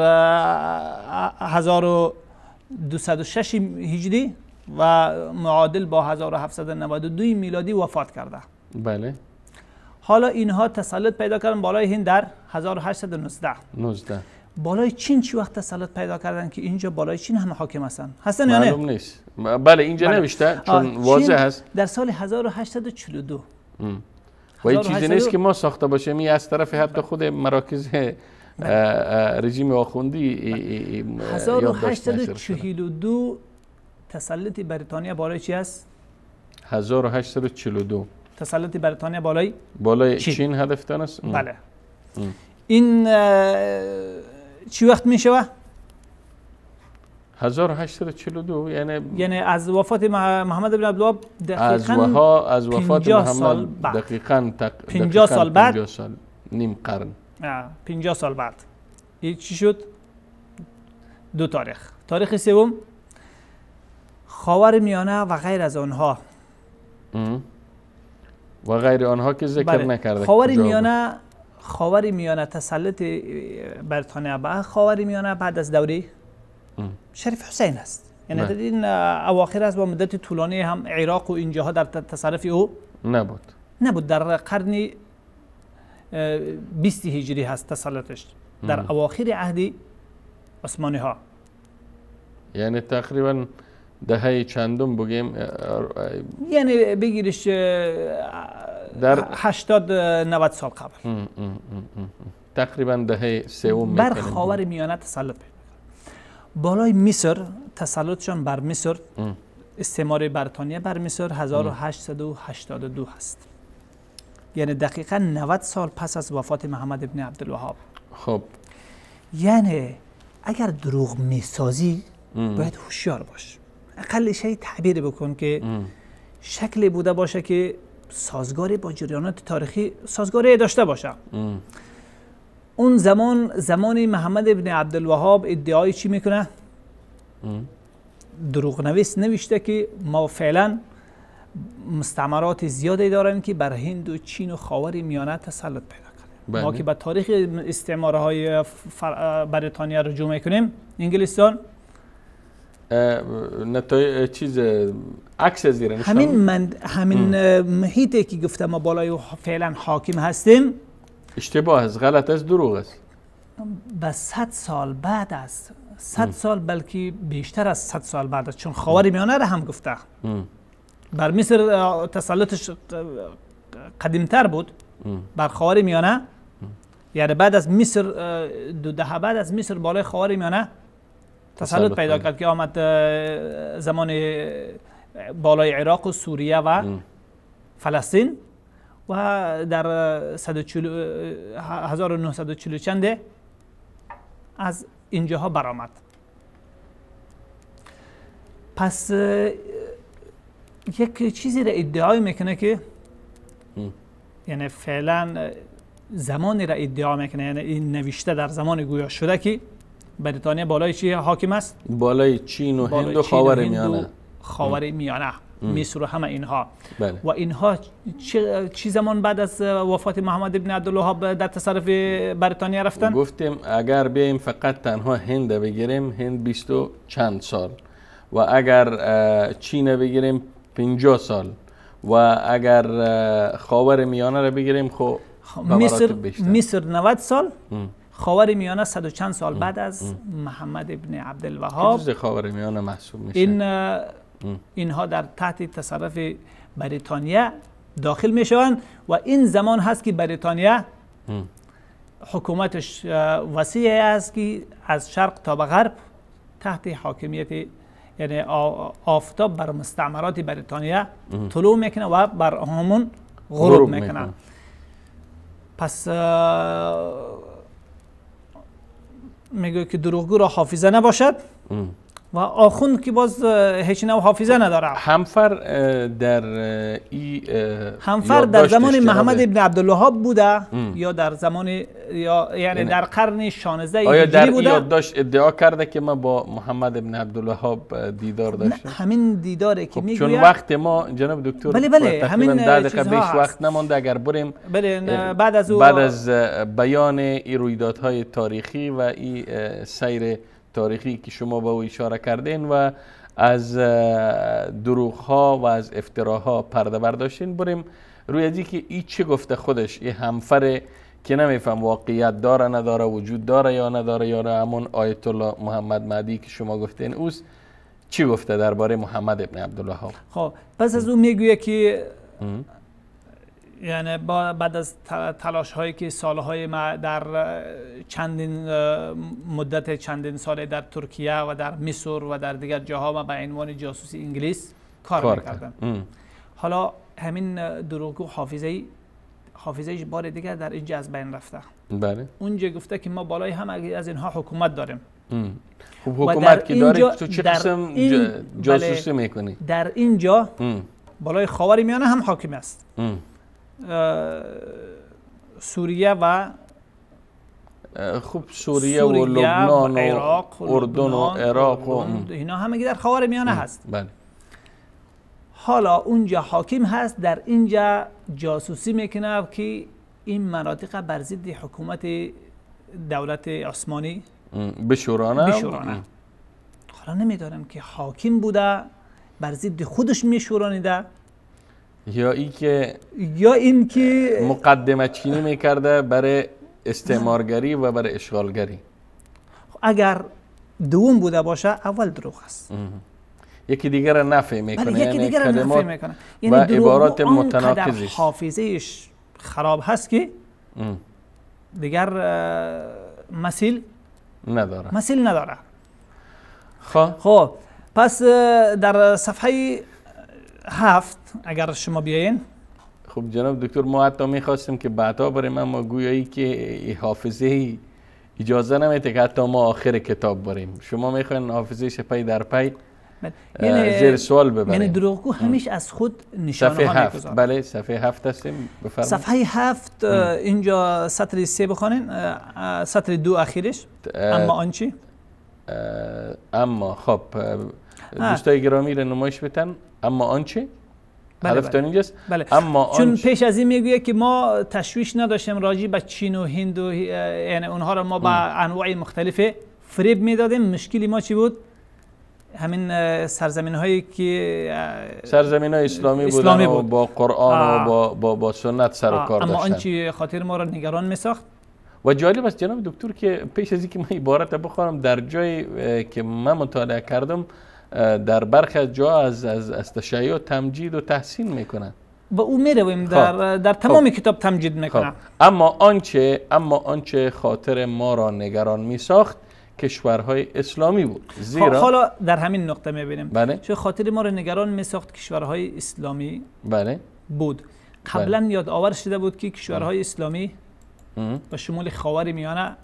Speaker 2: 1206 هجری و معادل با 1792 میلادی وفات کرده.
Speaker 1: بله.
Speaker 2: حالا اینها تسلط پیدا کردن بالای هند در 1819.
Speaker 1: 19.
Speaker 2: بالای چین چی وقت تسلط پیدا کردن که اینجا بالای چین هم حاکم هستن؟ هستن یا نه؟
Speaker 1: معلوم نیست. بله اینجا بله. نوشته چون واضح هست.
Speaker 2: در سال 1842.
Speaker 1: و این چیزی نیست که ما ساخته باشیم، این از طرف حتی خود مراکز رژیم آخوندی.
Speaker 2: 1842 تسلط بریتانیا بالای چی است؟
Speaker 1: 1842
Speaker 2: تسلط بریتانیا بالای
Speaker 1: چین هدفتان است؟
Speaker 2: بله. این چی وقت میشه؟
Speaker 1: 1842، یعنی
Speaker 2: از وفات محمد بن عبدالوهاب دقیقاً
Speaker 1: از وفات محمد دقیقاً
Speaker 2: 50 سال بعد،
Speaker 1: 50 سال، نیم قرن،
Speaker 2: 50 سال بعد. این چی شد؟ دو تاریخ. تاریخ سوم خاور میانه و غیر از آنها.
Speaker 1: و غیر آنها که ذکر
Speaker 2: بله.
Speaker 1: نکرده.
Speaker 2: خاور میانه تسلط بریتانیا به خاور میانه بعد از دوره شریف حسین است. یعنی در این اواخر است و مدت طولانی هم عراق و اینجاها در تصرف او نبود. در قرن 20 هجری هست تسلطش، در اواخر عهد عثمانی ها،
Speaker 1: یعنی تقریبا دهه چندم بگیم،
Speaker 2: یعنی بگیرش در 80 90 سال قبل،
Speaker 1: تقریبا دهه سوم
Speaker 2: بر خاور میانه تسلط پیدا. بالای مصر تسلطشان بر مصر، استعمار بریتانیا بر مصر 1882 هست، یعنی دقیقا 90 سال پس از وفات محمد ابن عبدالوهاب.
Speaker 1: خب
Speaker 2: یعنی اگر دروغ میسازی باید هوشیار باش، اقل شی تعبیر بکن که شکلی بوده باشه که سازگاری با جریانات تاریخی سازگاری داشته باشه. اون زمان محمد ابن عبدالوهاب ادعای چی میکنه؟ دروغ نویس نوشته که ما فعلا مستعمرات زیادی داریم که بر هند و چین و خاور میانه تسلط پیدا کردیم. ما که به تاریخ استعمارهای بریتانیا رجوع میکنیم، انگلستان
Speaker 1: نتایج چیز عکس زیر
Speaker 2: همین محیطی که گفتم ما بالای فعلا حاکم هستیم
Speaker 1: اشتباه است، غلط است، دروغ است.
Speaker 2: به 100 سال بعد است، 100 سال بلکه بیشتر از 100 سال بعد است، چون خاور میانه را هم گفته. بر مصر تسلطش قدیمتر بود، بر خاور میانه، یعنی بعد از مصر 2 دهه بعد از مصر بالای خاور میانه تسلط پیدا کرد که آمد زمان بالای عراق و سوریه و فلسطین و در 1940 چنده از اینجاها برآمد. پس یک چیزی را ادعای میکنه که یعنی فعلا زمانی را ادعا میکنه، یعنی این نوشته در زمان گویا شده که بریتانیا بالای چی حاکم است؟
Speaker 1: بالای چین و هند و خاور میانه.
Speaker 2: خاور میانه، مصر و همه اینها. بله. و اینها چی زمان بعد از وفات محمد ابن عبدالوهاب در تصرف بریتانیا رفتن؟
Speaker 1: گفتیم اگر بیایم فقط تنها هند بگیریم، هند 20 و چند سال، و اگر چین بگیریم 50 سال، و اگر خاور میانه را بگیریم خب
Speaker 2: مصر 90 سال، خاور میانه 100 و چند سال بعد از محمد ابن عبدالوهاب
Speaker 1: جزء خاور میانه محسوب میشه.
Speaker 2: اینها در تحت تصرف بریتانیا داخل میشوند و این زمان هست که بریتانیا حکومتش وسیع است که از شرق تا به غرب تحت حاکمیت، یعنی آفتاب بر مستعمرات بریتانیا طلوع میکنه و بر همون غروب میکنه. پس میگه که دروغگو را حافظه نباشد و آخوند که باز هیچ نوع حافظه نداره.
Speaker 1: همفر در ای
Speaker 2: همفر در زمان محمد ابن عبدالوهاب بوده یا در زمان یا یعنی در قرن 16
Speaker 1: آیا در بوده؟ یادداشت ادعا کرده که ما با محمد ابن عبدالوهاب دیدار داشتم؟
Speaker 2: همین دیداره که میگوید،
Speaker 1: چون وقت ما جناب دکتر
Speaker 2: بله بله همین
Speaker 1: 10 دقیقه بیش وقت نمانده، اگر بریم
Speaker 2: بله بعد از
Speaker 1: بعد از بیان این رویدادهای تاریخی و این سیر تاریخی که شما به او اشاره کردین و از دروغ ها و از افتراها پرده برداشتین، بریم روی از که ای چه گفته خودش، ای همفر که نمیفهم واقعیت داره نداره، وجود داره یا نداره، یا همون آیت الله محمد مهدی که شما گفتین اوست چی گفته درباره محمد ابن عبدالوهاب؟
Speaker 2: خب پس از او میگویه که یعنی بعد از تلاش هایی که سالهای ما در چندین مدت چندین ساله در ترکیه و در مصر و در دیگر جاها ما به عنوان جاسوس انگلیس کار میکردم. حالا همین دروغگو حافظه بار دیگر در اینجا از بین رفته.
Speaker 1: بله.
Speaker 2: اونجا گفته که ما بالای هم از اینها حکومت داریم.
Speaker 1: خب حکومت که داری تو چه قسم جاسوسی میکنی؟
Speaker 2: در اینجا بالای خاورمیانه هم حاکم است. سوریه و
Speaker 1: خب سوریه و لبنان و عراق و اردن و عراق و
Speaker 2: اینا همه در خاورمیانه هست.
Speaker 1: بله.
Speaker 2: حالا اونجا حاکم هست، در اینجا جاسوسی میکنه که این مناطق بر ضد حکومت دولت عثمانی
Speaker 1: بشورانه.
Speaker 2: حالا نمیدانم که حاکم بوده بر ضد خودش میشورانیده
Speaker 1: یا اینکه مقدمه چینی میکرده برای استعمارگری و برای اشغالگری.
Speaker 2: اگر دوم بوده باشه اول دروغ است.
Speaker 1: یکی دیگر را نفی میکنه.
Speaker 2: بله، یکی دیگر را نفی میکنه.
Speaker 1: یعنی و عبارات متناقض است.
Speaker 2: حافظه‌اش خراب هست که دیگر مثیل نداره. خب پس در صفحه 7 اگر شما بیاین.
Speaker 1: خب جناب دکتر ما حتی میخواستیم که بعدا بریم، اما گویایی که حافظه اجازه نمیده که حتی ما آخر کتاب بریم. شما میخواین حافظه پی در پی
Speaker 2: یعنی
Speaker 1: زیر سوال ببریم.
Speaker 2: یعنی دروغگو همیشه از خود نشانه ها میگذاره.
Speaker 1: بله صفحه 7 هستیم، بفرمایید.
Speaker 2: صفحه 7 اینجا سطر 3 بخوانین، سطر 2 اخیرش. اما آنچه
Speaker 1: اما خب دوستای گرامی را نمایش بتن. اما آنچه هدفتان اینجاست.
Speaker 2: بله.
Speaker 1: اما
Speaker 2: چون پیش از این میگویه که ما تشویش نداشتیم راجع به چین و هند و یعنی اونها را ما با انواع مختلف فریب میدادیم. مشکلی ما چی بود؟ همین سرزمین هایی که
Speaker 1: سرزمین های اسلامی بودن و با قرآن و با سنت سر و کار داشتن.
Speaker 2: اما آنچه خاطر ما را نگران میساخت.
Speaker 1: و جالب است جناب دکتر که پیش از اینکه من عبارت بخوانم، در جایی که من مطالعه کردم در برخی از جا از تشیع تمجید و تحسین میکنن
Speaker 2: و او میرویم در تمام کتاب تمجید میکنن.
Speaker 1: اما آنچه خاطر ما را نگران میساخت کشورهای اسلامی بود. زیرا
Speaker 2: حالا در همین نقطه میبینیم.
Speaker 1: بله.
Speaker 2: چه خاطر ما را نگران میساخت کشورهای اسلامی
Speaker 1: بله
Speaker 2: بود. قبلا یادآور شده بود که کشورهای اسلامی به شمول خاورمیانه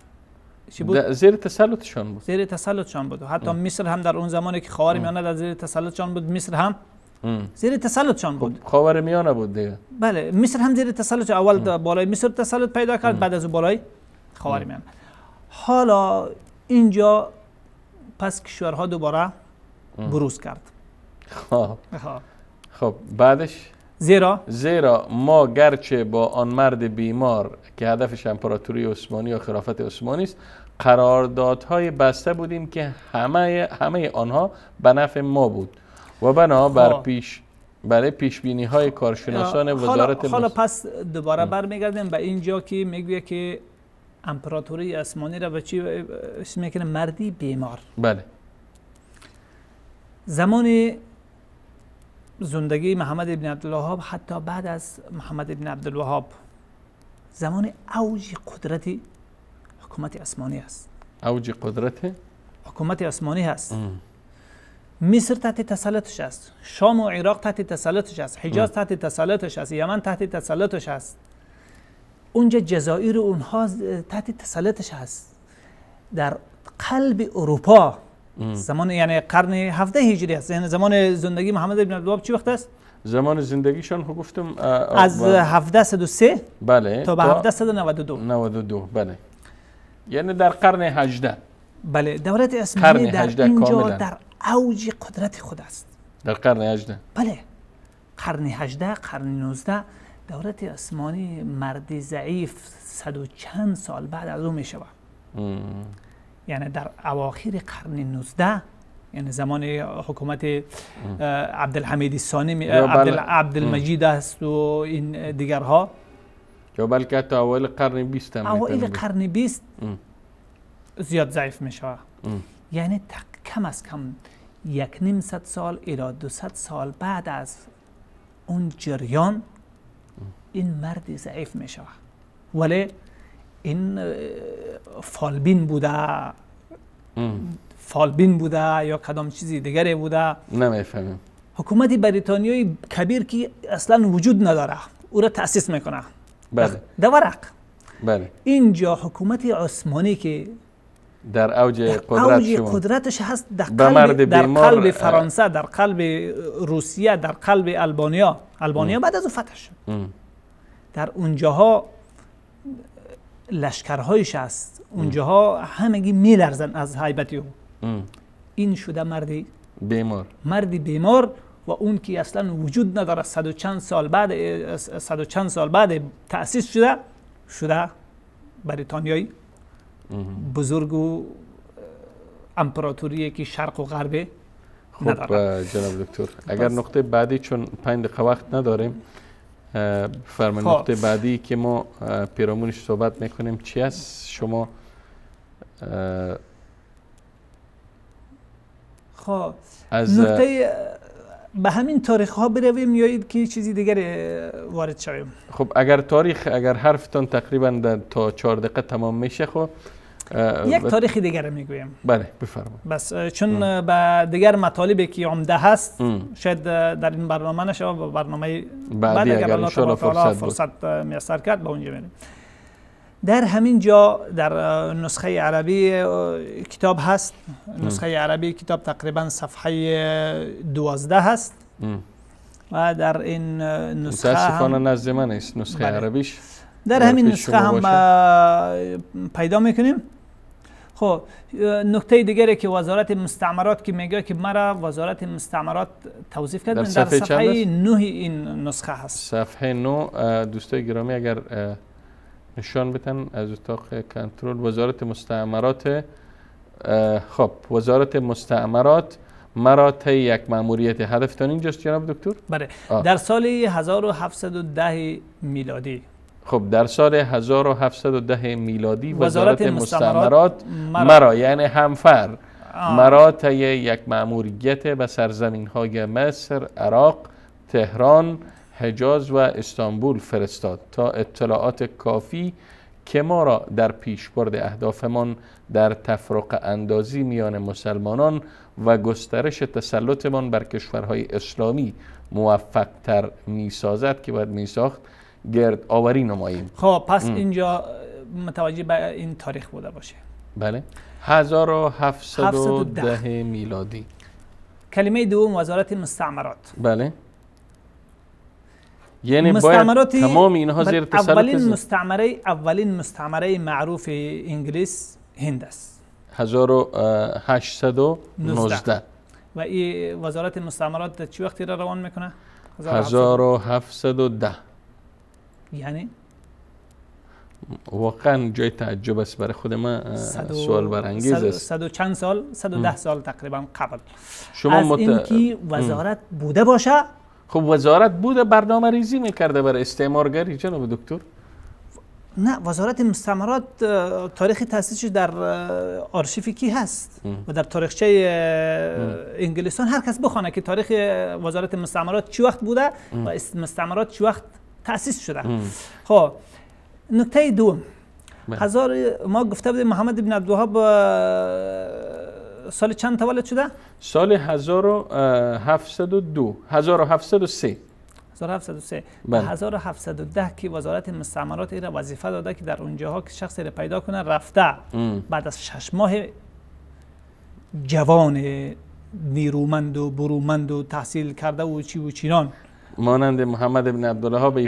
Speaker 2: چی بود؟
Speaker 1: زیر تسلطشان بود.
Speaker 2: زیر تسلطشان بود. حتی مصر هم در اون زمانی که خاورمیانه در زیر تسلطشان بود، مصر هم زیر تسلطشان بود.
Speaker 1: خاورمیانه بود دیگه.
Speaker 2: بله، مصر هم زیر تسلط، اول بالای مصر تسلط پیدا کرد، بعد از اون بالای خاورمیانه. حالا اینجا پس کشورها دوباره بروز کرد.
Speaker 1: خب بعدش زیرا ما گرچه با آن مرد بیمار که هدفش امپراتوری عثمانی و خلافت عثمانی است قراردادهای بسته بودیم که همه آنها به نفع ما بود و بنا بر پیش بینی های کارشناسان وزارت
Speaker 2: حالا پس دوباره برمیگردیم به اینجا که میگویه که امپراتوری عثمانی را به چی اسم میکنه؟ مردی بیمار.
Speaker 1: بله.
Speaker 2: زمان زندگی محمد ابن عبدالوهاب، حتی بعد از محمد ابن عبدالوهاب، زمان اوج قدرت حکومت عثمانی است.
Speaker 1: اوج قدرت
Speaker 2: حکومت عثمانی هست. مصر تحت تسلطش است، شام و عراق تحت تسلطش است، حجاز تحت تسلطش است، یمن تحت تسلطش است، اونجا جزایر اونها تحت تسلطش هست. در قلب اروپا زمان، یعنی قرن 17 هجری است، یعنی زمان زندگی محمد بن عبدالوهاب چی وقت است؟
Speaker 1: زمان زندگیشان خب گفتم
Speaker 2: از 1703
Speaker 1: بله
Speaker 2: تا به 1792
Speaker 1: 92 بله، یعنی در قرن 18.
Speaker 2: بله، دولت عثمانی در اینجا در اوج قدرت خود است.
Speaker 1: در قرن 18.
Speaker 2: بله، قرن 18 قرن 19 دولت عثمانی مرد ضعیف صد و چند سال بعد از او می شود. یعنی در اواخر قرن 19، یعنی زمان حکومت عبدالحمید ثانی، عبدالمجید است و این دیگرها،
Speaker 1: یا بلکه حتی اوایل قرن 20 هم،
Speaker 2: اوایل قرن 20 زیاد ضعیف می شود. یعنی کم از کم 150 سال الی 200 سال بعد از اون جریان این مرد ضعیف می شود، ولی این فالبین بوده، فالبین بوده یا کدام چیزی دیگری بوده
Speaker 1: نمیفهمیم.
Speaker 2: حکومت بریتانیای کبیر که اصلا وجود نداره او را تأسیس میکنه.
Speaker 1: بله.
Speaker 2: در ورق.
Speaker 1: بله.
Speaker 2: اینجا حکومت عثمانی که
Speaker 1: در اوج قدرتش
Speaker 2: هست، در قلب، در قلب فرانسه، در قلب روسیه، در قلب البانیا، البانیا بعد از او فتح شد. در اونجاها لشکرهایش هست، اونجاها همگی میلرزن از هیبت او. این شده مردی
Speaker 1: بیمار،
Speaker 2: مردی بیمار و اون که اصلا وجود نداره، 100 و چند سال بعد، 100 و چند سال بعد تأسیس شده، شده بریتانیایی بزرگ و امپراتوری که شرق و غرب.
Speaker 1: خب جناب دکتر، اگر نقطه بعدی، چون 5 دقیقه وقت نداریم، فرمایید. خب. نقطه بعدی که ما پیرامونش صحبت میکنیم چی است؟ شما
Speaker 2: خب از نقطه به همین تاریخ ها برویم یا که چیزی دیگر وارد شویم؟
Speaker 1: خب اگر تاریخ، اگر حرفتان تقریبا تا 4 دقیقه تمام میشه، خب
Speaker 2: یک تاریخ دیگر میگویم.
Speaker 1: بله، بفرمایید.
Speaker 2: بس چون به دیگر مطالبی که عمده هست شاید در این برنامه نشه و برنامه
Speaker 1: بعدی
Speaker 2: بعد اگر الله
Speaker 1: فرصت,
Speaker 2: فرصت میسر کرد به اونجا میریم. در همین جا در نسخه عربی کتاب هست، نسخه عربی کتاب تقریبا صفحه 12 هست و در این نسخه
Speaker 1: متاسفانه نزد من است نسخه عربیش.
Speaker 2: در همین نسخه هم پیدا میکنیم. خب نکته دیگری که وزارت مستعمرات که میگه که مرا وزارت مستعمرات توظیف کرد، در صفحه 9 این نسخه هست.
Speaker 1: صفحه 9. دوستای گرامی، اگر نشان بتن از اتاق کنترل، وزارت مستعمرات. خب، وزارت مستعمرات مرا طی یک مأموریت، هدفتان اینجاست جناب دکتر؟
Speaker 2: بله، در سال 1710 میلادی.
Speaker 1: خب، در سال 1710 میلادی وزارت مستعمرات مرا، یعنی همفر مرا، طی یک مأموریت به سرزمین های مصر، عراق، تهران، حجاز و استانبول فرستاد تا اطلاعات کافی که ما را در پیشبرد اهدافمان در تفرقه اندازی میان مسلمانان و گسترش تسلطمان بر کشورهای اسلامی موفق تر می سازد که باید می ساخت گرد آوری نماییم.
Speaker 2: خب پس اینجا متوجه به این تاریخ بوده باشه.
Speaker 1: بله، 1710 میلادی.
Speaker 2: کلمه دوم وزارت مستعمرات.
Speaker 1: بله، یعنی باید تمام اینها زیر تسلط
Speaker 2: اولین مستعمره معروف انگلیس هند است.
Speaker 1: 1819.
Speaker 2: و این وزارت مستعمرات چی وقتی را روان میکنه؟
Speaker 1: 1710.
Speaker 2: یعنی
Speaker 1: واقعا جای تعجب است برای خود من، سوال برانگیز است.
Speaker 2: صد و چند سال، 110 سال تقریبا قبل شما از اینکه وزارت بوده باشه.
Speaker 1: خب وزارت بوده، برنامه ریزی میکرده برای استعمارگری جناب دکتر؟
Speaker 2: نه، وزارت مستعمرات تاریخ تاسیسش در آرشیف کی هست و در تاریخچه انگلستان هر کس بخونه که تاریخ وزارت مستعمرات چی وقت بوده و مستعمرات چی وقت تاسیس شده. خب نکته دوم، هزار ما گفته بودیم محمد بن عبدالوهاب سال چند تولد شده؟
Speaker 1: سال 1702، 1703.
Speaker 2: 1703. بله. 1710 که وزارت مستعمرات را وظیفه داده که در اونجاها که شخصی را پیدا کنه، رفته بعد از 6 ماه جوان نیرومند و برومند و تحصیل کرده و چی و چینان
Speaker 1: مانند محمد بن عبدالوهاب.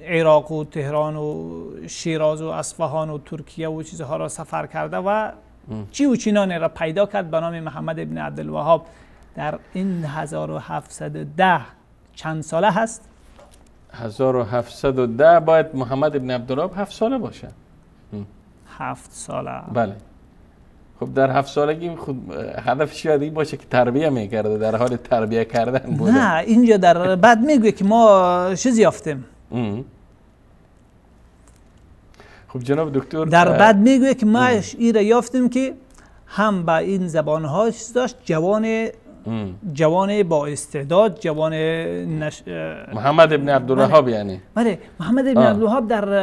Speaker 2: عراق و تهران و شیراز و اصفهان و ترکیه و چیزها را سفر کرده و چی و چینان را پیدا کرد به نام محمد بن عبدالوهاب. در این 1710 چند ساله هست؟
Speaker 1: 1710 باید محمد بن عبدالوهاب 7 ساله باشه.
Speaker 2: 7 ساله.
Speaker 1: بله، خب در 7 سالگی خود هدف شاید این باشه که تربیه میکرده، در حال تربیه کردن بوده.
Speaker 2: نه، اینجا در بعد میگوه که ما چیزی یافتیم.
Speaker 1: خب جناب دکتر،
Speaker 2: در بعد میگوه که ما این را یافتیم که هم با این زبان ها داشت، جوان جوان با استعداد، جوان
Speaker 1: محمد ابن عبدالوهاب. یعنی
Speaker 2: بله، محمد ابن عبدالوهاب در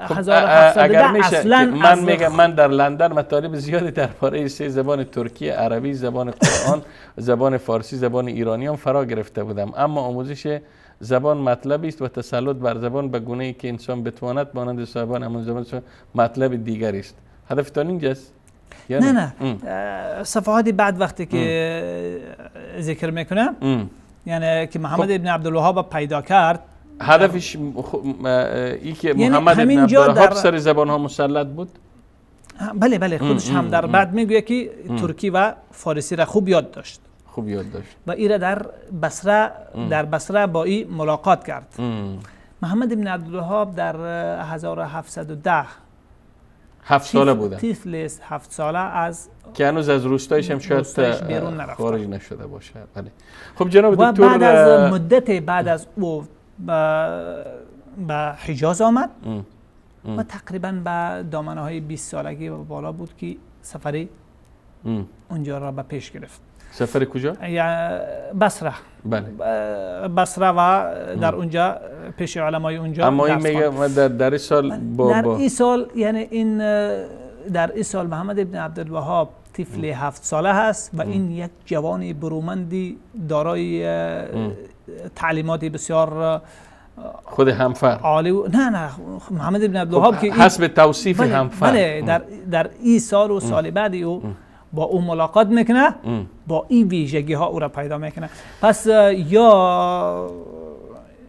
Speaker 2: 1710 اصلا
Speaker 1: من میگم من در لندن مطالب زیادی درباره سه زبان ترکی، عربی، زبان قرآن، زبان فارسی، زبان ایرانی هم فرا گرفته بودم، اما آموزش زبان مطلبی است و تسلط بر زبان به گونه ای که انسان بتواند مانند صاحبان همان زبان مطلب دیگری است. هدفتان اینجاست؟
Speaker 2: نه نه، صفحات بعد وقتی که ذکر میکنه، یعنی که محمد ابن عبدالوهاب پیدا کرد،
Speaker 1: هدفش ای که محمد ابن عبدالوهاب سر زبان ها مسلط بود.
Speaker 2: بله بله، خودش هم در بعد میگوید که ترکی و فارسی را خوب یاد داشت،
Speaker 1: خوب یاد داشت
Speaker 2: و ایره در بصره، در بصره با ای ملاقات کرد. محمد ابن عبدالوهاب در 1710
Speaker 1: 7 ساله بوده،
Speaker 2: طفل 7 ساله از
Speaker 1: که هنوز از روستایش هم شاید خارج نشده باشه. بله. خب جناب دکتر،
Speaker 2: بعد از مدت بعد از او به حجاز آمد و تقریبا به دامنه های 20 سالگی و بالا بود که سفری اونجا را به پیش گرفت.
Speaker 1: سفر کجا؟
Speaker 2: بصره.
Speaker 1: بله.
Speaker 2: بصره و در اونجا پیش علمای اونجا.
Speaker 1: اما این میگه در این سال
Speaker 2: در این سال، یعنی این در این سال محمد ابن عبدالوهاب طفل 7 ساله هست و این یک جوان برومندی دارای تعلیمات بسیار
Speaker 1: خود همفر
Speaker 2: عالی نه نه، محمد ابن عبدالوهاب که
Speaker 1: حسب توصیف همفر،
Speaker 2: بله، در این سال و سال بعد او با او ملاقات میکنه، با این ویژگی ها او را پیدا میکنه. پس یا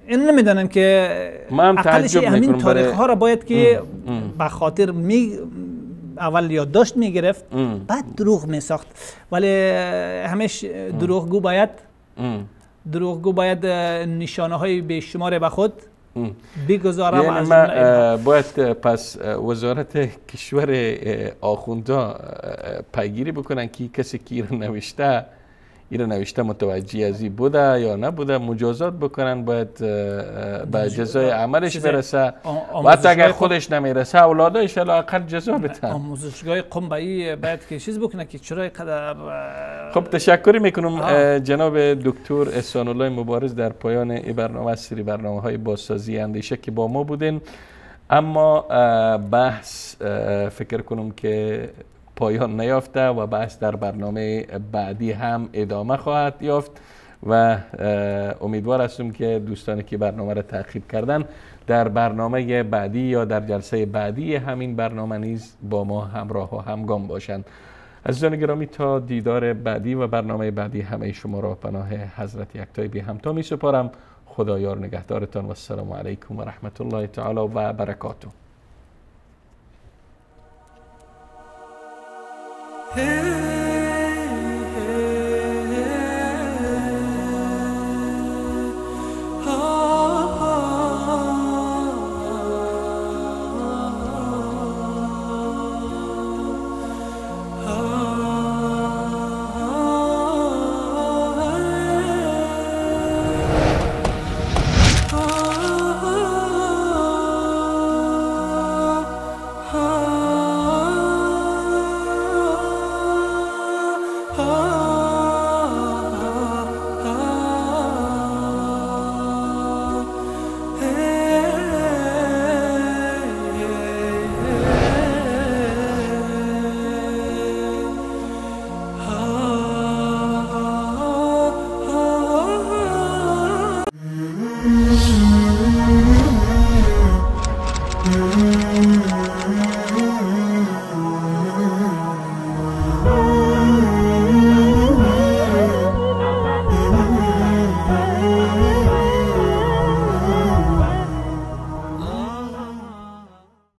Speaker 2: این نمیدانم که اقلش همین تاریخ ها را باید که به خاطر می اول یادداشت میگرفت، بعد دروغ میساخت. ولی همیش دروغگو باید دروغگو باید نشانه های بیشمار به خود بگذارم.
Speaker 1: یعنی من باید پس وزارت کشور آخوندا پیگیری بکنن که کسی که ایره نوشته متوجه از این بوده یا نبوده، مجازات بکنن، باید به جزای عملش برسه و حتی اگر خودش نمیرسه اولادایش لااقل جزا بدن.
Speaker 2: آموزشگاه قم به این باید که چیز بکنه که چرا اینقدر.
Speaker 1: خب تشکر میکنم جناب دکتر احسان الله مبارز در پایان این برنامه از سری برنامه های بازسازی اندیشه که با ما بودین. اما بحث فکر کنم که پایان نیافته و بحث در برنامه بعدی هم ادامه خواهد یافت و امیدوار هستم که دوستانی که برنامه را تعقیب کردن در برنامه بعدی یا در جلسه بعدی همین برنامه نیز با ما همراه و همگام باشند. عزیزان گرامی، تا دیدار بعدی و برنامه بعدی همه شما را پناه حضرت یکتای بی همتا می سپارم. خدا یار نگهدارتان و السلام علیکم و رحمت الله تعالی و برکاته.
Speaker 4: Hey.